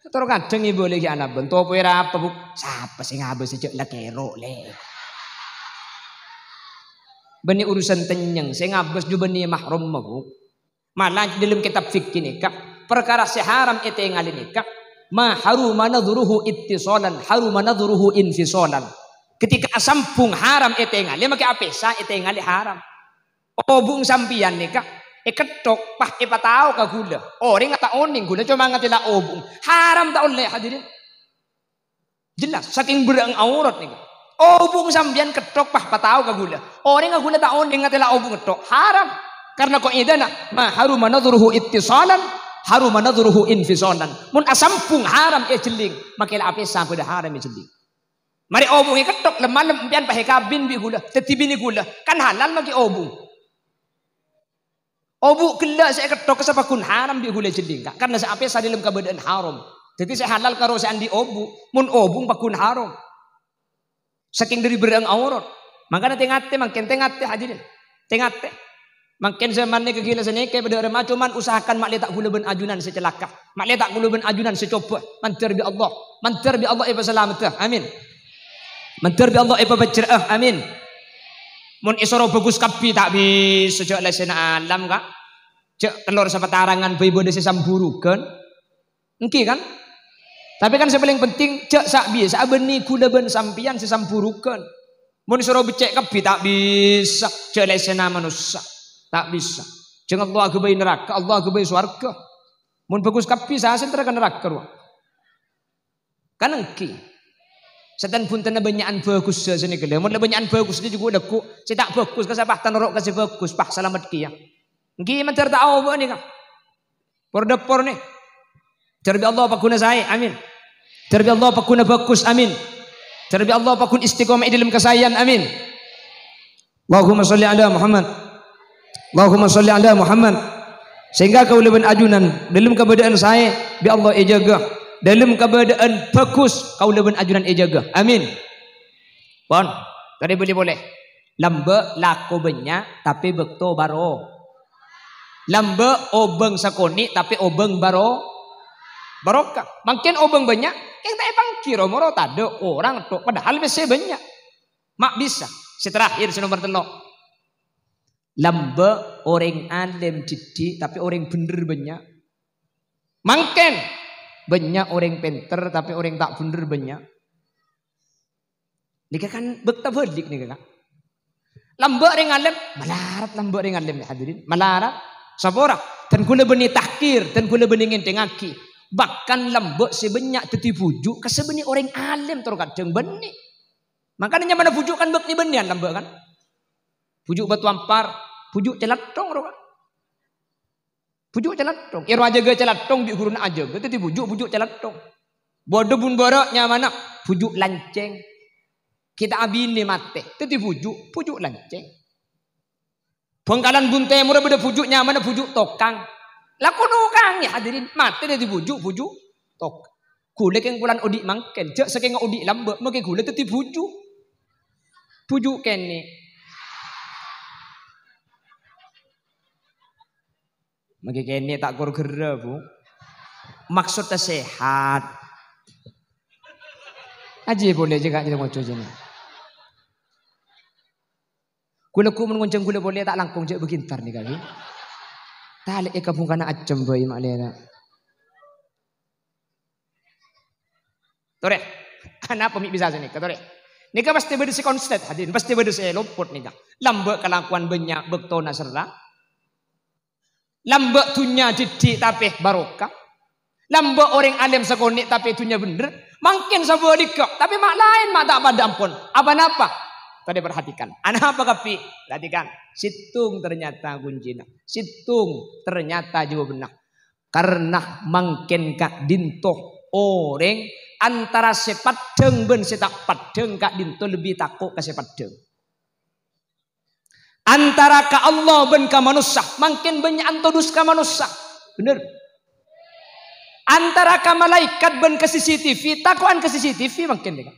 Terro kadhâng èbâlâi ghi' alabân, "Topoè rapa, Bu?" "Sapa sè ngabâs jhâ' la kèro', Lè'?" Bânnè urusan tennyeng, sè ngabâs jhâ' bânnè mahramma, Bu. Malah dâlem kitab fikih nèka, parkara sè haram ètèngalè nèka, ma haruma nadhruhu ittisalan, haruma nadhruhu infisalan. Ketika asambhung haram ètèngalè, makè apèsa ètèngalè haram. Obu'na sampèyan nèka èketthok, pas èpatao ka ghulâ. Orèng ta' onèng ghulâ, coma ngatèla obu'na. Haram ta' ollè, hadirin? Jelas, sakèng berrâ'na aurat nèka. Obu'na sampèyan ketthok, pas patao ka ghulâ. Orèngnga ghulâ ta' onèng ngatèla obu'na ketthok. Haram. Karena kaidana, ma haruma nadhruhu ittisalan, haruma nadhruhu infisalan. Mon asambhung haram èjhelling, makè la apèsa padâ haram èjhelling. Marè obu'na èketthok, lem-malem empèyan pas èkabin bi' ghulâ, dhâddhi binè ghulâ, kan halal makè obu'. Obu' ghellâ' sè èketthok sè pagghun haram bi' ghulâ èjhelling, Ka', karena sè apèsa dâlem kabâdâ'ân haram. Dhâddhi sè halal karo sè andi' obu', mon obu' pagghun haram. Sakèng dâri berrâ'na aurat. Mangkana tè-ngatè mangkèn, tè-ngatè hadirin. Tè-ngatè. Mangkèn zaman nèka ghilâ sanèka padâ rèma, coma usahakan ma'lè ta' ghulâ bân ajunan sè calaka. Ma'lè ta' ghulâ bân ajunan sè cobâ. Mandhâr bi' Allah. Mandhâr bi' Allah èpasalameddhâ. Amin. Mandhâr bi' Allah èpabhâjhrâ'â. Amin. Mon èsoro bhâghus kabbhi ta' bisa, jhâ' lèssèna alam, Ka'. Jhâ' tellor sapatarangan bhâi bâdâ sè samburughân. Èngghi, kan? Tapè kan sè palèng penting, jhâ' sa-bisa'a bânnè ghulâ bân sampèyan sè samburughân. Mon èsoro beccè' kabbhi, ta' bisa. Jhâ' lèssèna manossa. Ta' bisa. Jhâ' Allah aghâbây naraka, Allah aghâbây sowarghâ. Mon bhâghus kabbhi, sasèntara ka naraka, rowa. Kan èngghi. Sètan bhuntenna bânnya'an bhâghussa sanèka, lè. Mon la bânnya'an bhâghus, jhâ' ghu-lagghu'. Sè ta' bhâghus, ka sapa? Ta' noro' ka sè bhâghus, pas salamet kèya. Èngghi, mandhâr ta' obu'na, Ka'. Por-dâpor nè. Mandhâr bi' Allah pagghuna saè. Amin. Mandhâr bi' Allah pagghuna bhâghus. Amin. Mandhâr bi' Allah pagghun istiqomah è dâlem kasaèyan. Amin. Allahumma sholli ala Muhammad. Allahumma sholli ala Muhammad. Sehingga kaulâ bân ajunan dâlem kabâdâ'ân saè bi' Allah èjâgâ. Dâlem kabâdâ'ân bhâghus kaulâ bân ajunan èjâgâ. Amin. Pon, torè bâli polè. Lambâ' lako bânnya', tapè bâkto baro-, lambâ' obâng sakonè', tapè obâng baro-, barokah. Mangkèn obâng bânnya', kèng ta' èpangghi ro-moro tadâ' orèng tho', padahal pèssè bânnya'. Ma' bisa. Sè terakhir, sè nomer tello'. Lambâ' orèng alèm diddhi', tapè orèng bhendher bânnya'. Mangkèn, bânnya' orèng pènter, tapè orèng ta' bhendher bânnya'. Nèka kan bâkta bâlik nèka, Ka'. Lambâ' rèng alèm, malarat lambâ' rèng alèm, ya hadirin. Malarat. Sapa ora? Dan kaulâ bânnè tahkir, dan kaulâ bânnè ngènthèngngaghi. Bahkan lambâ' sè bânnya' dhâddhi bhuju', ka sè bânnè orèng alèm tor kadhâng bânnè. Mangkana nyamana bhuju' kan bâk-, bânnèyan lambâ' kan? Bhuju' Batu Ampar, bhuju' Calathong ro kan? Bhuju' Calathong. Èro ajâgâ Calathong bi' ghuruna ajâgâ, dhâddhi bhuju', bhuju' Calathong. Bâdâ bun bârâ' nyamana bhuju' Lancèng. Ghi' ta' abinè matè, dhâddhi bhuju', bhuju' Lancèng. Bhângkalan Bun Tèmorra bâdâ bhuju' nyamana bhuju' Tokang. La ko-, tokang, ya hadirin, matè dhâddhi bhuju', bhuju' Tokang. Kaulâ kèng polana odi' mangkèn, jhâ' sakènga odi' lambâ', makè kaulâ dhâddhi bhuju'. Bhuju' kènè'. Makè kènè' ta' kor ghârâ, Bu. Maksudnya sehat. Ajiyâ polè jhâ' ka' ngoco jâ nè. Kaulâ ghu mon ngonjhâng kaulâ polè ta' langkong jhâ' bâghi entar nèka, ghi. Talè'è ka bhungkana ajâm bhâi ma'lè ra. Torè. Anapa mè' bisa sanèka, torè? Nèka pastè bâdâ sè konslet, hadirin. Pastè bâdâ sè lopot nèka. Lambâ' kalakowan bânnya' bâktona serrang. Lambâ' dhunnya diddhi' tapè barokah. Lambâ' orèng alèm sakonè' tapè dhunnya bhendher. Mangkèn sabhâligghâ, tapè ma' laèn ma' ta' padâ ampon. Apa-napa? Tadâ' perhatikan. Anapa kabbhi? Perhatikan. Sèttong ternyata kuncina. Sèttong ternyata jawabanna. Karna mangkèn ka'dinto orèng antara sè paddhâng bân sè ta' paddhâng ka'dinto lebbi tako' ka sè paddhâng. Antara ka Allah bân ka manossa, mangkèn bânnya'an todus ka manossa. Bhender. Antara ka malaèkat bân ka C C T V, tako'an ka C C T V mangkèn, ya.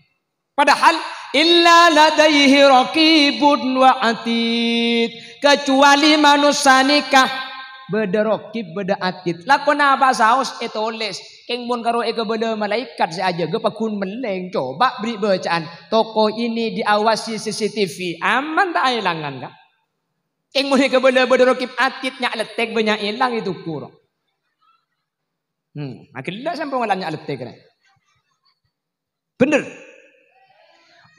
Padahal "Illa ladaihi raqibun wa atid." Kecuali manossa nèka bâdâ raqib, bâdâ atid. Lakona apa saos ètolès. Kèng mon karo èkabâlâ malaèkat sè ajâgâ paggun mellèng. Coba beri bacaan, "Toko ini diawasi C C T V." Aman ta' aèlangan, Ka'? Kèng mon èkabâlâ bâdâ raqib atid, nya' lettèk bânnya' èlang ètokor. Hmm, aghellâ' sampè' ngala' nya' lettèk, rè. Bhender.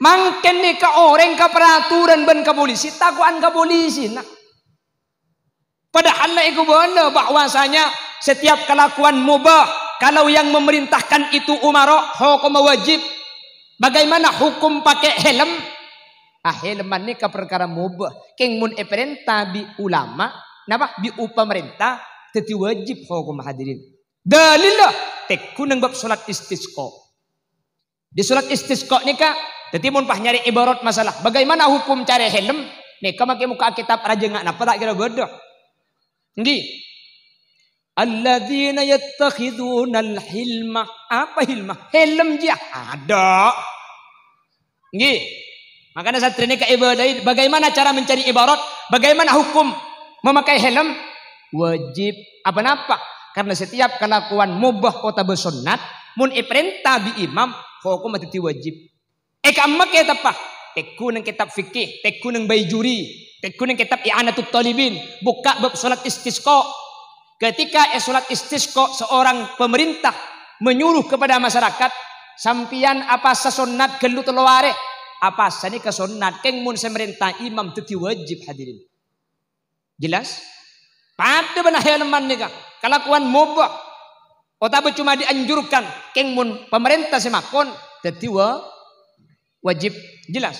Mangkèn nèka orèng ka peraturan bân ka polisi, tako'an ka polisina. Padahal la èkabâlâ bahwasanya setiap kelakuan mubah, kalau yang memerintahkan itu umara, hokomma wajib. Bagaimana hukum pakai helm? Ah, helman nèka parkara mubah. Kèng mon èparènta bi' ulama, napa? Bi' pamarènta, dhâddhi wajib hokom, hadirin. Dalilla, tèngghu neng bab salat istisqa. Di salat istisqa nèka, dhâddhi mon pas nyarè ibarat masalah, bagaimana hukum carè helm? Nèka makè mokka' kitab rajângnga'an napa ta' kèra bâdâ? Ènggi. "Alladzina yattakhidunal hilma." Apa hilma? Helm jiyâ. Ada. Ènggi. Makanya santri nèka èbâlâi bagaimana cara mencari ibarat, bagaimana hukum memakai helm? Wajib. Apa napa? Karena setiap kelakuan mubah otabâ sunnat, mon èparènta bi' imam, hokomma dhâddhi wajib. È ka'emma kètabbhâ? Tèngghu neng kètab fikih, tèngghu neng Baijuri, tèngghu neng kètab I'anatut Thalibin, bukka' bab salat istisqa. Ketika è salat istisqa, seorang pemerintah menyuruh kepada masyarakat, "Sampèyan apasa sunnat ghâllu tello arè?" Apasa nèka sunnat, kèng mon sè marènta imam dhâddhi wajib, hadirin. Jelas? Padâ bân helman nèka, kalakowan mobâ otabâ coma dianjurkan, kèng mon pamarènta sè makon, dhâddhi wa-, wajib. Jelas?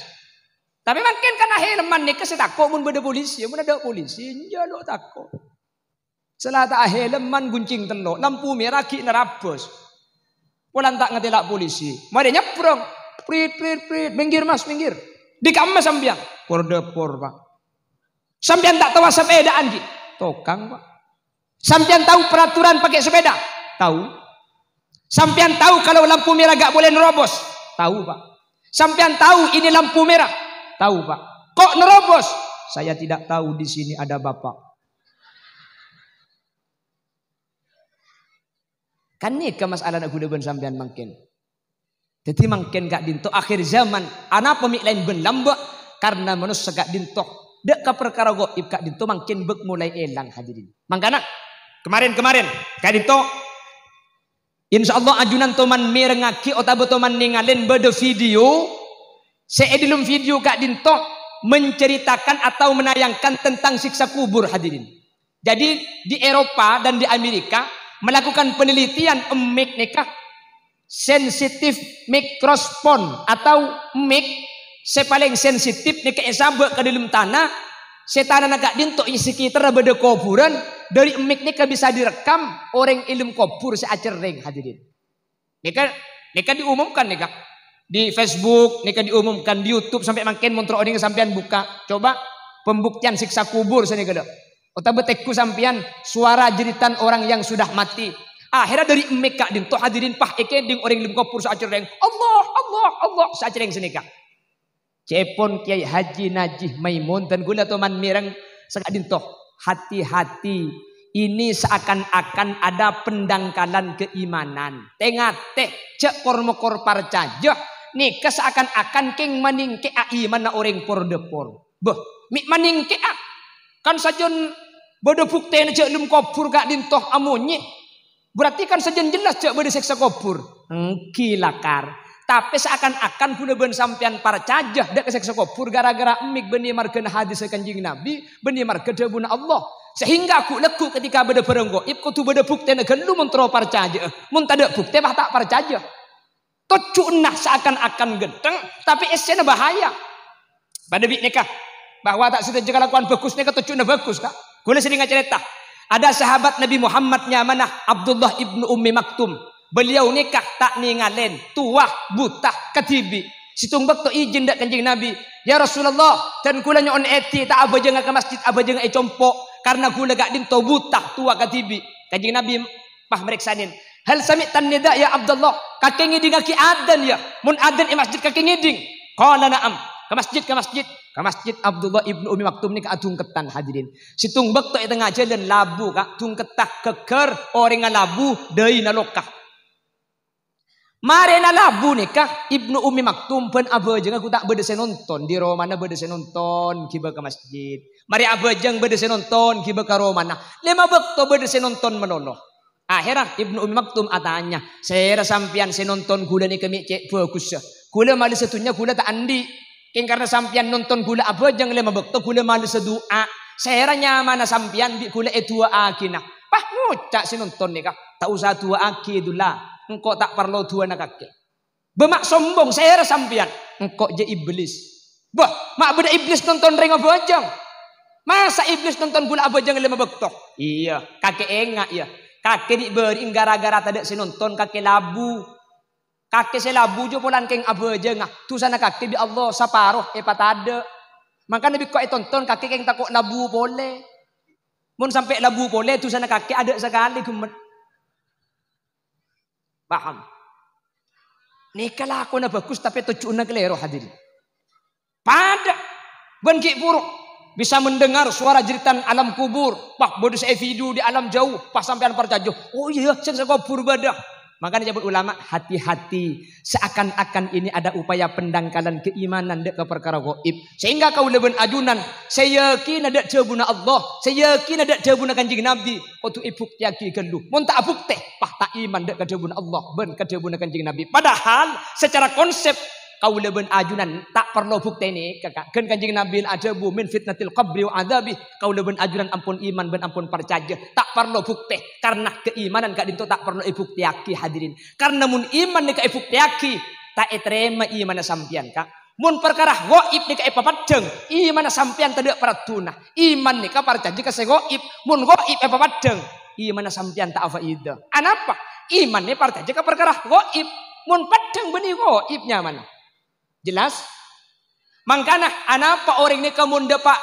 Tapè mangkèn kan ahelman nèka sè tako' mon bâdâ polisi, mon adâ' polisi, jhâ' lo' tako'. Sala ta' ahelman goncèng tello', lampu mèra ghi' narabâs. Polana ta' ngatèla' polisi. Marè nyabrang. Prit, prit, prit. "Minggir, Mas, minggir." "Dhi ka'emma sampèyan?" "Por-dâpor, Pak." "Sampèyan ta' tao sapèdaan, ghi?" "Tokang, Pak." "Sampèyan tao peraturan pakai sepeda?" "Tao." "Sampèyan tao kalau lampu merah gak boleh nerobos?" "Tao, Pak." "Sampèyan tao ini lampu merah?" "Tao, Pak." "Kok nerobos?" "Saya tidak tahu di sini ada Bapak." Kan nèka masalana ghulâ bân sampèyan mangkèn. Dhâddhi mangkèn ka'dinto akhir zaman, anapa mè' laèn bân lambâ'? Karna manossa ka'dinto, dâ' ka parkara ghaib ka'dinto mangkèn bâk molaè èlang, hadirin. Mangkana, kemarin-kemarin, ka'dinto, insyaallah ajunan toman mèrengngaghi otabâ toman nèngalè bâdâ video sè è dâlem video ka'dinto menceritakan atau menayangkan tentang siksa kubur, hadirin. Jadi, di Eropa dan di Amerika melakukan penelitian emmik nèka sensitif mikrospon atau emmik sè palèng sensitif nèka èsabâ' ka dâlem tana, sè tanana ka'dinto è sakètarra bâdâ kobhurân, dâri emmik nèka bisa direkam orèng è dâlem kobhur sè acerrèng, hadirin. Nèka, nèka diumumkan nèka. Di Facebook nèka diumumkan, di YouTube sampè' mangkèn mon terro onèng sampèyan buka. Coba pembuktian siksa kubur sanèka, dâ'. Otabâ tèngghu sampèyan suara jeritan orang yang sudah mati. Akhirnya dâri emmik ka'dinto hadirin pas èkèdhing orèng è dâlem kobhur sè acerrèng. "Allah, Allah, Allah," sè acerrèng sanèka. Ca'èpon Kyai Haji Najih Maimun dan ghulâ toman mèreng saka'dinto. Hati-hati, ini seakan-akan ada pendangkalan keimanan. Tè-ngatè, jhâ' kor-mokor parcajâ, nèka seakan-akan kèng manèngkè'a imanna orèng por-dâpor. Bâh, mè' manèngkè'a? Kan sajân bâdâ buktèna jhâ' è dâlem kobhur ka'dinto amonyè. Berarti kan sajân jelas jhâ' bâdâ sèksa kobhur. Ènggi lakar. Tapè seakan-akan ghulâ bân sampèyan parcajâ dâ' ka sèksa kobhur gara-gara emmik bânnè marghâna hadis Kanjeng Nabi, bânnè marghâ dhâbuna Allah. Sehingga ghu'-, lagghu' ketika bâdâ bhârâng ghaib, kodhu bâdâ buktèna ghâllu mon terro parcajâ'â. Mon tadâ' buktè, pas ta' parcajâ. Tojjhuna seakan-akan ghântheng, tapè èssèna bahaya. Padâ bi' nèka, bahwa ta' sadhâjâ kalakowan bhâghus nèka tojjhuna bhâghus, Ka'. Ghulâ sering acarèta. Ada sahabat Nabi Muhammad nyamana Abdullah ibnu Ummi Maktum. Beliau nèka ta' nèngalè, towa, buta, kadhibi'. Sèttong bâkto ijin dâ' Kanjeng Nabi, "Ya Rasulullah, dân ghulâ nyo'on èdhi, ta' abhâjângnga ka masjid, abhâjângnga è compo', karna ghulâ ka'dinto buta, towa, kadhibi'." Kanjeng Nabi pas marèksanè, "Hal sami'tan nida ya Abdullah? Kakè ngèdingngaghi adzan ya? Mon adzan è masjid kakè ngèding?" Qala, "Na'am." Ka masjid, ka masjid. Ka masjid Abdullah ibnu Ummi Maktum nèka adhungketan, hadirin. Sèttong bâkto è tengnga jhâlân labu, Ka'. Dhungketta ghâggâr, orèngnga labu, dâina loka. Marèna labu nèka, Ibnu Ummi Maktum bân abhâjângnga ghu ta' bâdâ sè nonton. Di romana bâdâ sè nonton, ghibâ ka masjid. Marè abhâjâng bâdâ sè nonton, ghibâ ka romana. Lèma bâkto bâdâ sè nonton malolo. Akhèrra Ibnu Ummi Maktum atanya, "Sèra sampèyan sè nonton ghulâ nèka mè' cè' bhâghussa? Ghulâ malèssa dhunnya ghulâ ta' andi'. Kèng karna sampèyan nonton ghulâ abhâjâng lèma bâkto ghulâ malèssa du'a. Sèra nyamana sampèyan bi' ghulâ èdu'aaghina?" Pas ngoca' sè nonton nèka, "Ta' osa du'aaghi, Dulla. Engko' ta' parlo du'ana kakè." "Bâ ma' sombong, sèra sampèyan?" "Engko' jâ' iblis." "Bâ, ma' bâdâ iblis nonton rèng abhâjâng? Masa' iblis nonton ghulâ abhâjâng lèma bâkto?" "Iyâ, kakè enga', yâ. Kakè dhi' bâri'en ghârâ-ghârâ tadâ' sè nonton, kakè labu. Kakè sè labu jâ' polana kèng abhâjângnga. Dusana kakè bi' Allah saparo èpatadâ'. Mangkana bi' engko' ètonton kakè kèng tako' labu polè. Mon sampè' labu polè, dusana kakè adâ' sakalè ghemmet." Paham? Nèka lakona bhâghus, tapè tojjhuna kalèro, hadirin. Padâ bân ghi' bhuru bisa mendengar suara jeritan alam kubur. Wah, bâdâ sè èvideo di alam jauh. Pas sampèyan parcajâ, "Oh iyâ, sè sakobhur bâdâ." Mangkana, jâwâb ulama, hati-hati. Seakan-akan ini ada upaya pendangkalan keimanan dâ' ka parkara ghaib. Sehingga kaulâ bân ajunan sè yakinna dâ' dhâbuna Allah, sè yakinna dâ' dhâbuna Kanjeng Nabi, kodhu èbuktèyaghi ghâllu. Mon ta' abuktè, wah, ta' iman dâ' ka dhâbuna Allah bân ka dhâbuna Kanjeng Nabi. Padahal secara konsep, kaulâ bân ajunan ta' parlo buktèna, Ka'. Ghân Kanjeng Nabi la adhâbu, "Min fitnatil qabri wa adzabi." Kaulâ bân ajunan ampon iman bân ampon parcajâ. Ta' parlo buktè, karna keimanan ka'dinto ta' parlo èbuktèyaghi, hadirin. Karna mon iman nèka èbuktèyaghi, ta' ètarèma imanna sampèyan, Ka'. Mon parkara ghaib nèka èpapaddhâng, imanna sampèyan tadâ' paraddhuna. Iman nèka parcajâ ka sè ghaib. Mon ghaib èpapaddhâng, imanna sampèyan ta' afaida. Anapa? Imanna parcajâ ka parkara ghaib. Mon paddhâng bânnè ghaib nyamana. Jelas? Mangkana, anapa orèng nèka mon dâpa'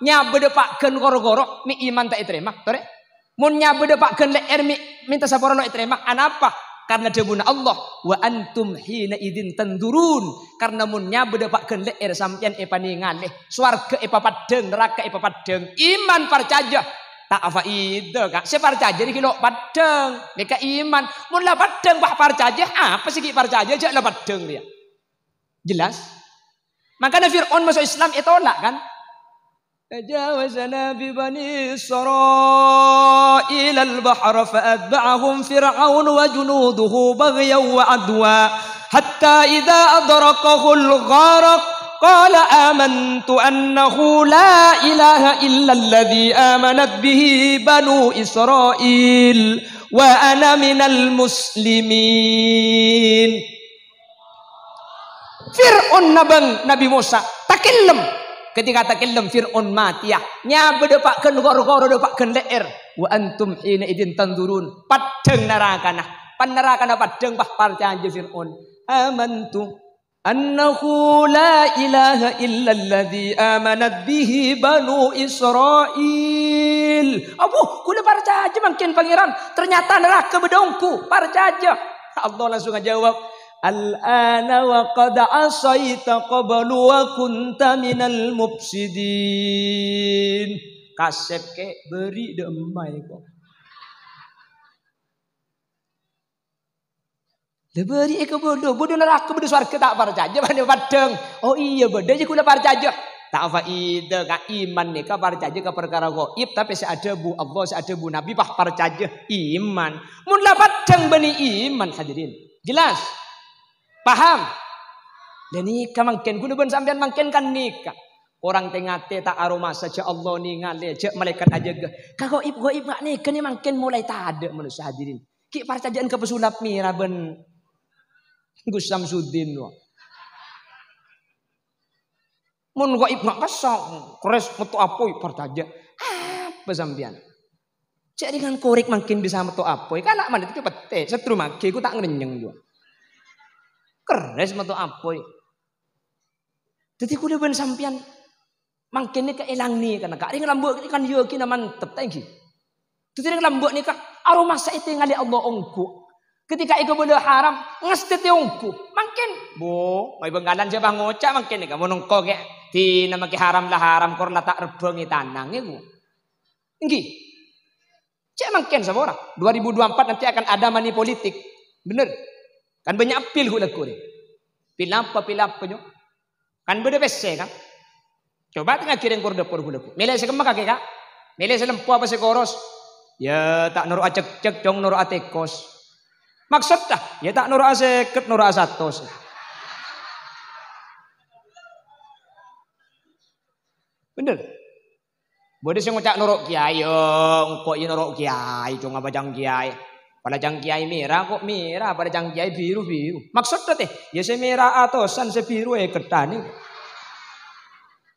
nyabâ dâpa' ghân kor-koro, mè' iman ta' ètarèma? Torè. Mon nyabâ dâpa' ghân lè'èr mè' mènta saporo lo' ètarèma. Anapa? Karna dhâbuna Allah, "Wa antum hina idzin tandzurun." Karna mon nyabâ dâpa' ghân lè'èr sampèyan èpanèngalè, sowarghâ èpapaddhâng, naraka èpapaddhâng. Iman parcajâ ta' afaida, Ka'. Sè parcajâ nèka lo' paddhâng, nèka iman. Mon la paddhâng, wah, parcajâ, apa sè ghi' parcajâ, jâ' la paddhâng rèya. Jelas? Mangkana Fir'aun maso' Islam ètolak, kan? تجاوزنا ببني إسرائيل البحر فأتبعهم فرعون وجنوده بغيا وعدوا حتى إذا أدركه الغرق قال آمنت أنه لا إله إلا الذي آمنت به بنو إسرائيل وأنا من المسلمين. Fir'aun nabâng Nabbhi Mosa, takellem. Ketika takellem, Fir'aun matèya. Nyabâ dâpa' ghân kor-koro, dâpa' ghân lè'èr. "Wa antum hina idzin tandzurun." Paddhâng narakana. Pan narakana paddhâng, pas parcajâ Fir'aun. "Amantu annahu la ilaha illalladzi amanat bihi banu Israil." Abu, kaulâ parcajâ mangkèn, Pangèran. Ternyata naraka bâdâ ongghu. Parcajâ. Allah langsung ajâwâb, "Al-ana wa qad asaita qablu wa kunta minal mufsidin." Kasèp, Kè', bâri' dâ' emma, Kè'. Lha bâri'è ka bâdâ, bâdâ naraka, bâdâ sowarghâ ta' parcajâ, bânnè paddhâng. Oh iyâ, bâdâ jâ kaulâ parcajâ. Ta' faida, Ka', iman nèka parcajâ ka parkara ghaib, tapè sè adhâbu Allah, sè adhâbu Nabbhi, pas parcajâ iman. Mon la paddhâng bânnè iman, hadirin. Jelas? Paham? Lha nèka mangkèn, ghulâ bân sampèyan mangkèn kan nèka. Korang tè-ngatè ta' aromasa, jâ' Allah nèngalè, jâ' malaèkat ajâgâ. Ka ghaib-ghaib nga' nèka nè mangkèn molaè tadâ' manossa, hadirin. Ghi' parcajâ'ân ka pesulap mèra bân Gus Samsudin, wa. Mon ghaib nga' kassa', kerres metto apoy, parcajâ. Apa sampèyan? Jâ' rèngan korèk mangkèn bisa metto apoy. Kala' manèt kè pettè', setru maghi, ghu ta' ngrennyeng, wa. Kerres metto apoy. Dhâddhi ghulâ bân sampèyan mangkèn nèka èlang nèka, Ka'. Rèng lambâ' kan yakinna mantep, ta' ènggi? Dhâddhi rèng lambâ' nèka aromasa ètèngalè Allah ongghu. Ketika èkabâlâ haram, ngastètè ongghu. Mangkèn, bo, mai Bhângkalan sè pangoca' mangkèn nèka, mon engko' kè, dina makè haram la haram, kor la ta' rebbhângè tanang, èko. Èngghi. Cè' mangkèn sapora. Dua ribu dua puluh empat nanti akan ada money politik. Bener. Kan bânnya' pil ghu' lagghu' rè. Pil apa, pil apa, nyo? Kan bâdâ pèssè, kan? Coba tengah kiring kor dâpor ghu' lagghu'. Mèlè sè kemma kakè, Ka'? Mèlè sè lempo apa sè koros? Ya, ta' noro' acekcek, cong, noro' atekos. Maksod ta? Ya, ta' noro' asèket, noro' asatos. Bener. Bâdâ sè ngoca' noro' kèyaè, ya, engko' ya noro' kèyaè, cong, apa ca'na kèyaè. Pala ca'na kèyaè mèra, ko' mèra, pala ca'na kèyaè biru, biru. Maksodda tè, ya sè mèra atosan, sè biru èkettanè.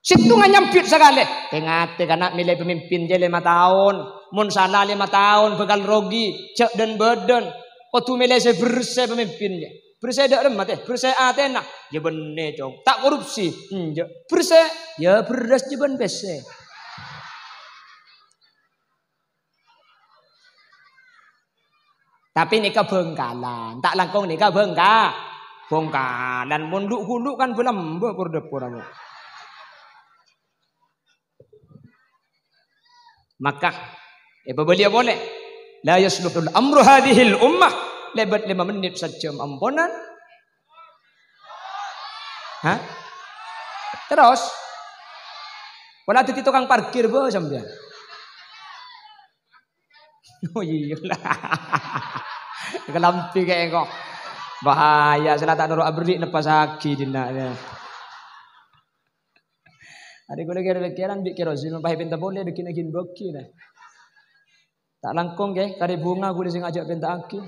Sèttonga nyambit sakalè. Tè-ngatè, kana' mèlè pemimpin jâ lèma taon. Mon sala lèma taon, bhâkal rogi. Jhâ' dân-bâdân. Kodhu mèlè sè bersè pemimpin jâ. Bersè dâ' remma tè, bersè atèna. Ya bânnè, cong. Ta' korupsi. Enjâ'. Bersè, ya bherrâs jhâ' bân pèssè. Tapè nèka Bhângkalan. Ta' langkong nèka Bhângka-, Bhângkalan. Mon lu'-ghulu' kan bâlâmbâ por-dâpor ampon. Maka, èpabâliyâ polè. La yasluhul amru hadhil ummah. Lèbât lèma mennit sajjhâm amponan. Hah? Terros? Pola dhâddhi tokang parkir, bo, sampèyan. Oh, iyâ la. Kalambhi kèng engko'. Bahaya, sè la ta' noro' aberri' neppasaghi dinna', ya. Arè kaulâ kèr-pèkkèran bi' kerosene, pas èpènta polè, dâgghi'na ghi' bâgi, nah. Ta' langkong, kè, karè bhunga kaulâ sè ngajhâk pènta'aghi.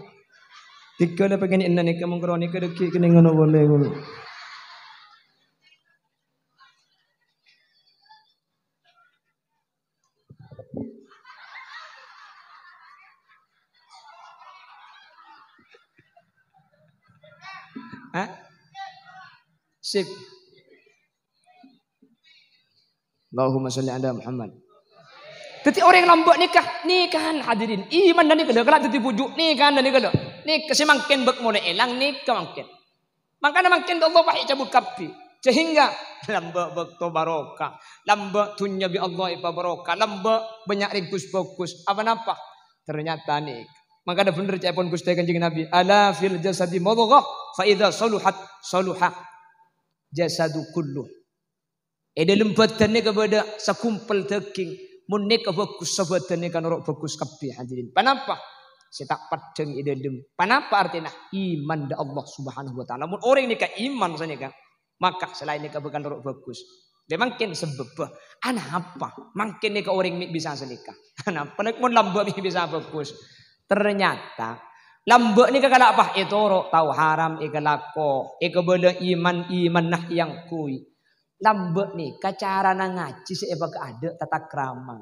Dhika la pèngèn ènna nèka mongkoro nèka dâgghi' kennèng ngono polè kaulâ. Hah? Sip. Allahumma sholli ala Muhammad. Dhâddhi orèng lambâ' nèka, nèkan hadirin. Imanna nèka lho, kala dhâddhi bhuju', nèkan nèka lho. Nèka sè mangkèn bâk molaè èlang, nèka mangkèn. Mangkana mangkèn bi' Allah pas ècabut kabbhi. Sehingga lambâ' bâkto barokah, lambâ' dhunnya bi' Allah èpabarokah, lambâ' bânnya' rèng ghus-bhâghus. Apa-napa? Ternyata nèka. Mangkana bhender ca'èpon Ghustè Kanjeng Nabi, "Ala fil jasadi mudghah, fa idza saluhat, saluha jasadu kulluh." È dhâlem bhâdhân nèka bâdâ sagumpal dhâghing. Mon nèka bhâghus, sabhâdhân nèka noro' bhâghus kabbhi, hadirin. Ponapa? Sè ta' peddhâng è dhâlem. Ponapa artèna? Iman dâ' Allah Subhanahu wa Ta'ala. Mon orèng nèka iman sanèka, maka sè laèn nèka bhâkal noro' bhâghus. Lè mangkèn sabâbbhâ. Anapa? Mangkèn nèka orèng mè' bisa sanèka. Anapa lè mon lambâ' mè' bisa bhâghus? Ternyata, lambâ' nèka kala' pas ètoro', tao haram èkalako, èkabâlâ iman, imanna èangghuy. Lambâ' nèka carana ngajhi sè èpakaadâ' tatakrama.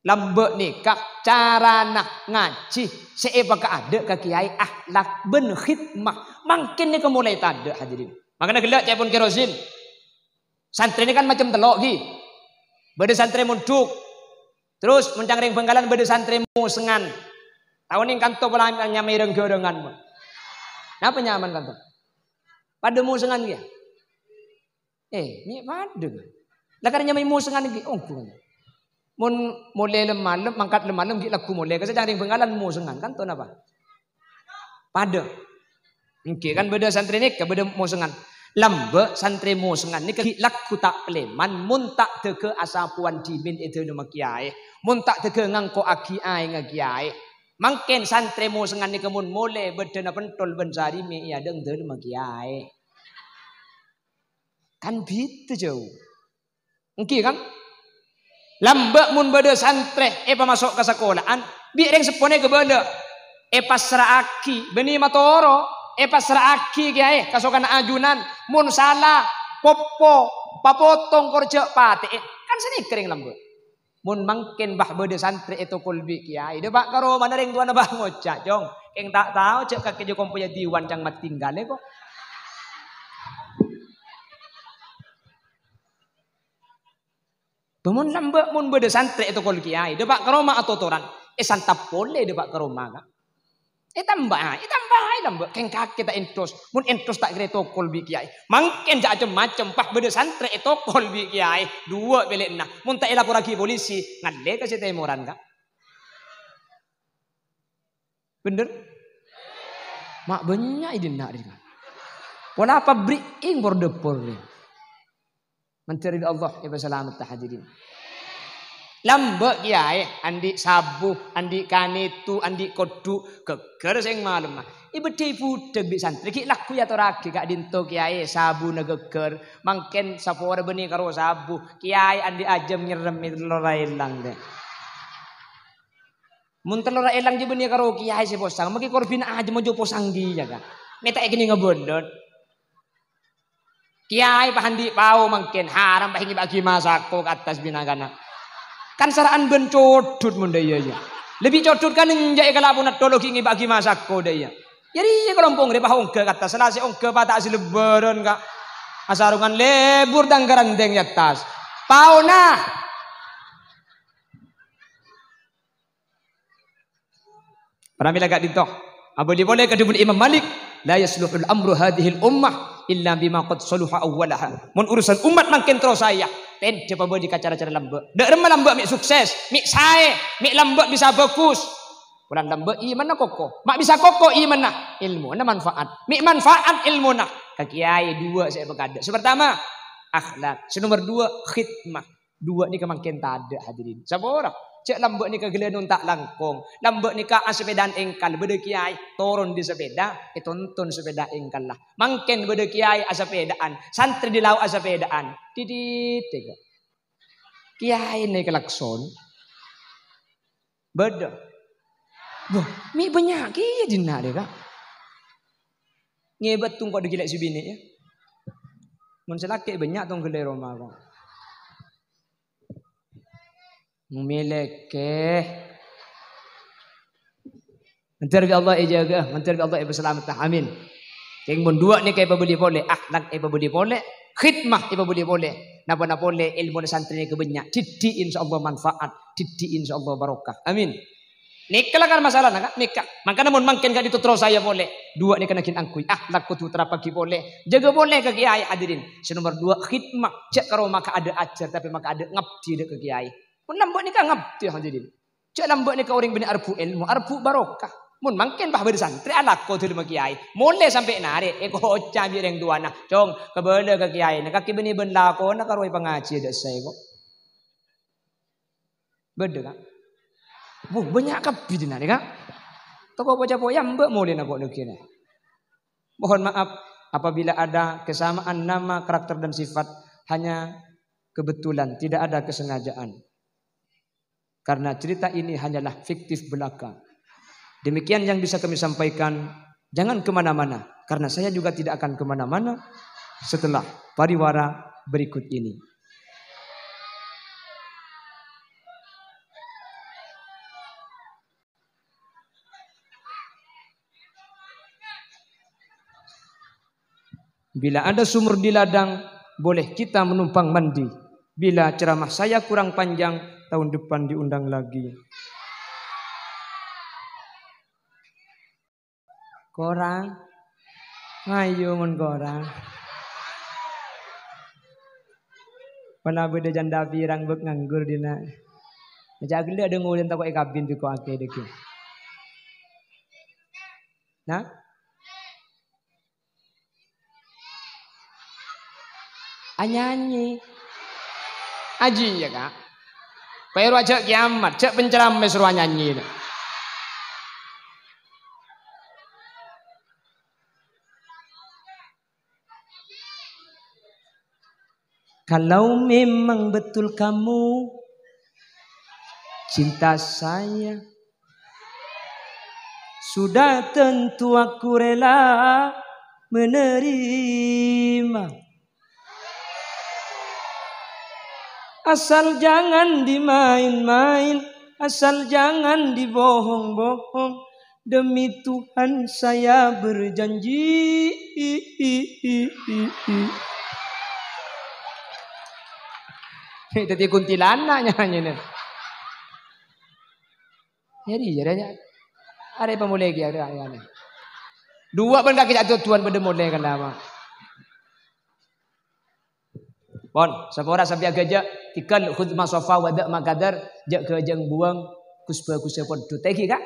Lambâ' nèka carana ngajhi sè èpakaadâ' ka kèyaè, akhlak bân khidmah. Mangkèn nèka molaè tadâ', hadirin. Mangkana ghellâ' ca'èpon kerosene. Santrè nèka kan macem tello', ghi. Bâdâ santrè mondhuk. Terros, mon ca'na rèng Bhângkalan bâdâ santrè mosengan. Tao nèng kanto pola nyamaè rèng-ghârângan, mon. Napa nyamana kanto? Padâ mosengan kèya? Eh, mè' padâ, kan? La karè nyamaè mosengan ghi', ongghu, kan? Mon molè lem-malem, mangkat lem-malem ghi' lagghu molè. Ka sè ca'na rèng Bhângkalan mosengan, kanto napa? Padâ. Èngghi, kan bâdâ santrè nèka, bâdâ mosengan. Lambâ' santrè mosengan nèka ghi' lagghu ta' palèman, mon ta' dâgâ asapowan dhimèn è dhâlemma kèyaè. Mon ta' dâgâ ngangko'aghi aèngnga kèyaè. Mangkèn santrè mosengan nèka mon molè bâddhâna pentol bân sarè mè' è adâ'na dhâlemma kèyaè. Kan bhidhâ jhâu. Èngghi, kan? Lambâ' mon bâdâ santrè èpamaso' ka sakola'an, bi' rèng seppona èkabâlâ. Èpassra'aghi, bânnè matoro', èpassra'aghi kèyaè, kasokanna ajunan, mon sala, poppo, papotong, kor jhâ' patè'è. Kan sanèka rèng lambâ'. Mon mangkèn bâ' bâdâ santrè ètokol bi' kèyaè, dâpa' ka romana rèng towana bâ' ngoca', "Cong, kèng ta' tao jhâ' kakè jhâ' kompoyya diwan ca'na matinggalè, ko'." Bâ mon lambâ', mon bâdâ santrè ètokol kèyaè, dâpa' ka roma atotoran, èsantap polè dâpa' ka roma, ka'. Ètambâ'â, ètambâ'â lambâ'. Kèng kakè ta' èntos. Mon èntos ta' kèra ètokol bi' kèyaè. Mangkèn jhâ' cem-macem, pas bâdâ santrè ètokol bi' kèyaè. Duwâ' pèlèna. Mon ta' èlaporraghi polisi, ngallè ka sè tèmoran, Ka'. Bhender? Ma' bânnya' è dinna' rèya. Pola pabri'èng por-dâpor rèya. Mandhâr bi' Allah èpasalamedhâ, hadirin. Lambâ' kèyaè, andi' sabu, andi' kanèto, andi' kodhu', ghâgghâr sèng malemma. Èbâddhâi budhek bi' santrè, ghi' lagghu èatorraghi ka'dinto kèyaè sabuna ghâgghâr. Mangkèn sapora bânnè karo sabu, kèyaè andi' ajâm nyerremmè tello ra èlang, dâ. Mon tello ra èlang jhâ' bânnè karo kèyaè sè posang, maghi korbhina ajâm mojo posang kèya, Ka'. Mè' ta' èkennèng abâlât. Kèyaè pas andi' pao mangkèn, haram pas ngibâ'âghi masako ka attas bhâi na'-kana'. Kan sara'an bân codhut mon dâ iyâ, iyâ. Lebbi codhut kan enjâ' è kalabuna tolo ghi' ngibâ'âghi masako dâ iyâ. Jârèya kalompo' rè pas ongghâ ka attas, sala sè ongghâ pata' sè lebbârân, Ka'. Asarongan lebur tang karandeng è attas. Paona. Pramila ka'dinto. Abâli polè ka dhâbuna Imam Malik, "La yasluhul amru hadzihil ummah illa bima qad saluha awwalaha." Mon urusan ommat mangkèn terro saè, tèndhâ pabâli ka cara-cara lambâ'. Dâ' remma lambâ' mè' sukses, mè' saè, mè' lambâ' bisa bhâghus. Polana lambâ' imanna koko. Ma' bisa koko imanna, èlmona manfaat. Mè' manfaat èlmona. Ka kèyaè duwâ' sè èpakadâ'. Sè partama, akhlak. Sè nomer duwâ', khidmah. Duwâ' nèka mangkèn tadâ', hadirin. Sapora? Jhâ' lambâ' nèka ghellâ' nonta' langkong. Lambâ' nèka asapèdaan èngkal, bâdâ kèyaè toron dâri sapèda, ètonton sapèda èngkalla. Mangkèn bâdâ kèyaè asapèdaan, santrè dâri lao' asapèdaan. Didit, dek. Kèyaè nèka klakson. Bâdâ. Wah, mè' bânnya' kèya dinna' rè, Ka'. Ngèbât tong ko' dâggi' lè' sè binè', yâ. Mon sè lakè' bânnya' tong ghellâ' è roma ko'. Mè' lakè'. Mandhâr bi' Allah èjâgâ, mandhâr bi' Allah èpasalamedhâ. Amin. Kèng mon duwâ' nèka èpabâli polè, akhlak èpabâli polè, khidmah èpabâli polè. Napa-napa polè èlmona santrè nèka bânnya', diddi' insyaallah manfaat, diddi' insyaallah barokah. Amin. Nèka la kan masalana, Ka', nèka. Mangkana mon mangkèn ka'dinto terro saè polè. Duwâ' nèka naghin angghuy. Akhlak kodhu terapaghi polè. Jâgâ polè ka kèyaè, hadirin. Sè nomer duwâ', khidmah. Jhâ' karo maka adâ' ajhâr, tapè maka adâ' ngabdi dâ' ka kèyaè. Mon lambâ' nèka ngabdi, hadirin. Jhâ' lambâ' nèka orèng binè' arebbhu' èlmo, arebbhu' barokah. Mon mangkèn pas bâdâ santrè alako dâlemma kèyaè, molè sampè' narè, èkoca' bi' rèng towana, "Cong, kabâlâ ka kèyaèna, kakè binè bân lakona karo èpangajhiyâ dâ' saè, ko'." Bâdâ, Ka'? Wuh, bânnya' kabbhi dinna' rè, Ka'. Toko poca-poca, mbâ' molèna ko' nèkèna. Mohon maaf apabila ada kesamaan nama, karakter, dan sifat, hanya kebetulan, tidak ada kesengajaan. Karena cerita ini hanyalah fiktif belaka. Demikian yang bisa kami sampaikan. Jangan kemana-mana, karena saya juga tidak akan kemana-mana setelah pariwara berikut ini. Bila ada sumur di ladang, boleh kita menumpang mandi. Bila ceramah saya kurang panjang, tahun depan diundang lagi. Korang? Ayo, mon korang. Pernah bâdâ janda pirang bâk nganggur dinna'. Ajâ' ghellâ' dâ' ngolèn tako' èkabin biko akè dâggi'. Nah? Anyanyi. Ajiyâ, Ka'. Pèro ajâ' kiyamat, jâ' penceramah soro anyanyi. Kalau memang betul kamu cinta saya, sudah tentu aku rela menerima. Asal jangan dimain-main, asal jangan dibohong-bohong. Demi Tuhan saya berjanji. Dhâddhi kuntilanak nyanyina. Jadi, jadi, Arè pamolè ghi' arè, arè, arè. Duwâ' bân kakè jhâ' duduwân padâ molè kan, apa? Pon, sapora sampè' aghâjâ', tigal khudz ma sofa wada' ma kadar, jhâ' ghâjâng buwâng, gus-bhâgussâ pon. Dhu tèghi, Ka'?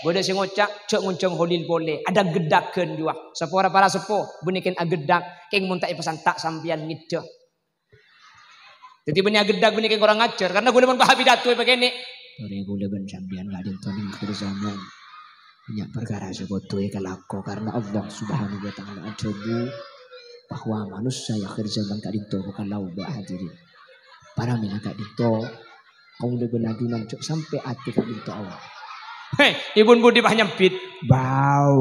Bâdâ sè ngoca', jhâ' ngonjhâng Holil polè, adhâk-ghedhâghân juwa. Sapora para seppo, bânnè kèng aghedhâg, kèng mon ta' èpasanta' sampèyan ngèdhâ. Dhâddhi bânnè aghedhâg bânnè kèng korang ajhâr, karna ghulâ mon bâ' pidato èpakènè'. Torè ghulâ bân sampèyan ka'dinto neng akhir zaman. Bânnya' parkara sè kodhu èkalako karna Allah Subhanahu wa Ta'ala adhâbu bahwa manossa è akhir zaman ka'dinto bhâkal laoba, hadirin. Paramèna ka'dinto, kaulâ bân ajunan jhâ' sampè' atè ka'dinto, Allah. He, èbun budi pas nyambit. Bau.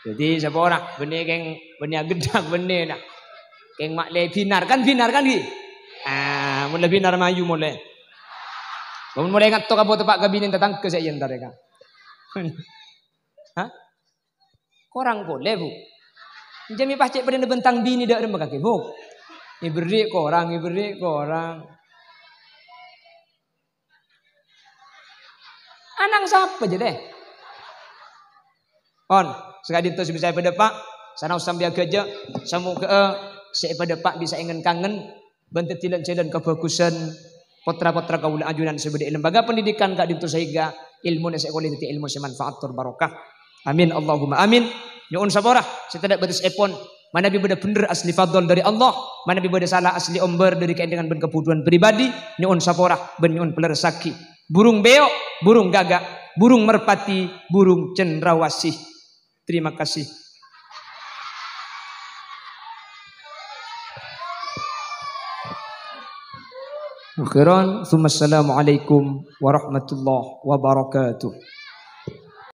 Dhâddhi, sapora, bânnè kèng, bânnè aghedhâg bânnè, nah. Kèng ma' lè binar, kan binar, kan, ghi? Ah, mon lè binar mayu molè. Mon molè ngatto ka bâto pa' ka binèna tatangghâ sè èyèntarè, Ka'. Hah? Korang polè, Bu. Jhâ' mè' pas cè' padâna bhântang binè dâ' remma kakè, Bu. Èberri' korang, èberri' korang. Ana'na sapa jâ, lè? Pon, saka'dinto sè bisa èpadâpa', sanaos sampè' aghâjâ', samoghâ'â sè èpadâpa' bisa èngen-kangen, bân dhâddhi lan-jhâlân kabhâghusân pottra-pottra kaulâ ajunan sè bâdâ è lembaga pendidikan ka'dinto saèngghâ èlmona sè èkolè dhâddhi èlmo sè manfaat tor barokah. Amin, Allahumma amin. Nyo'on sapora sè tadâ' bâtessèpon. Manabi bâdâ bhendher asli fadl dâri Allah, manabi bâdâ sala asli ombâr dâri kaèndengan bân kabhutowan pribadi, nyo'on sapora bân nyo'on palerressaghi. Burung beo', burung gagak, burung merpati, burung cendrawasih. Terima kasih. Akhiran, tsumma assalamualaikum warahmatullahi wabarakatuh.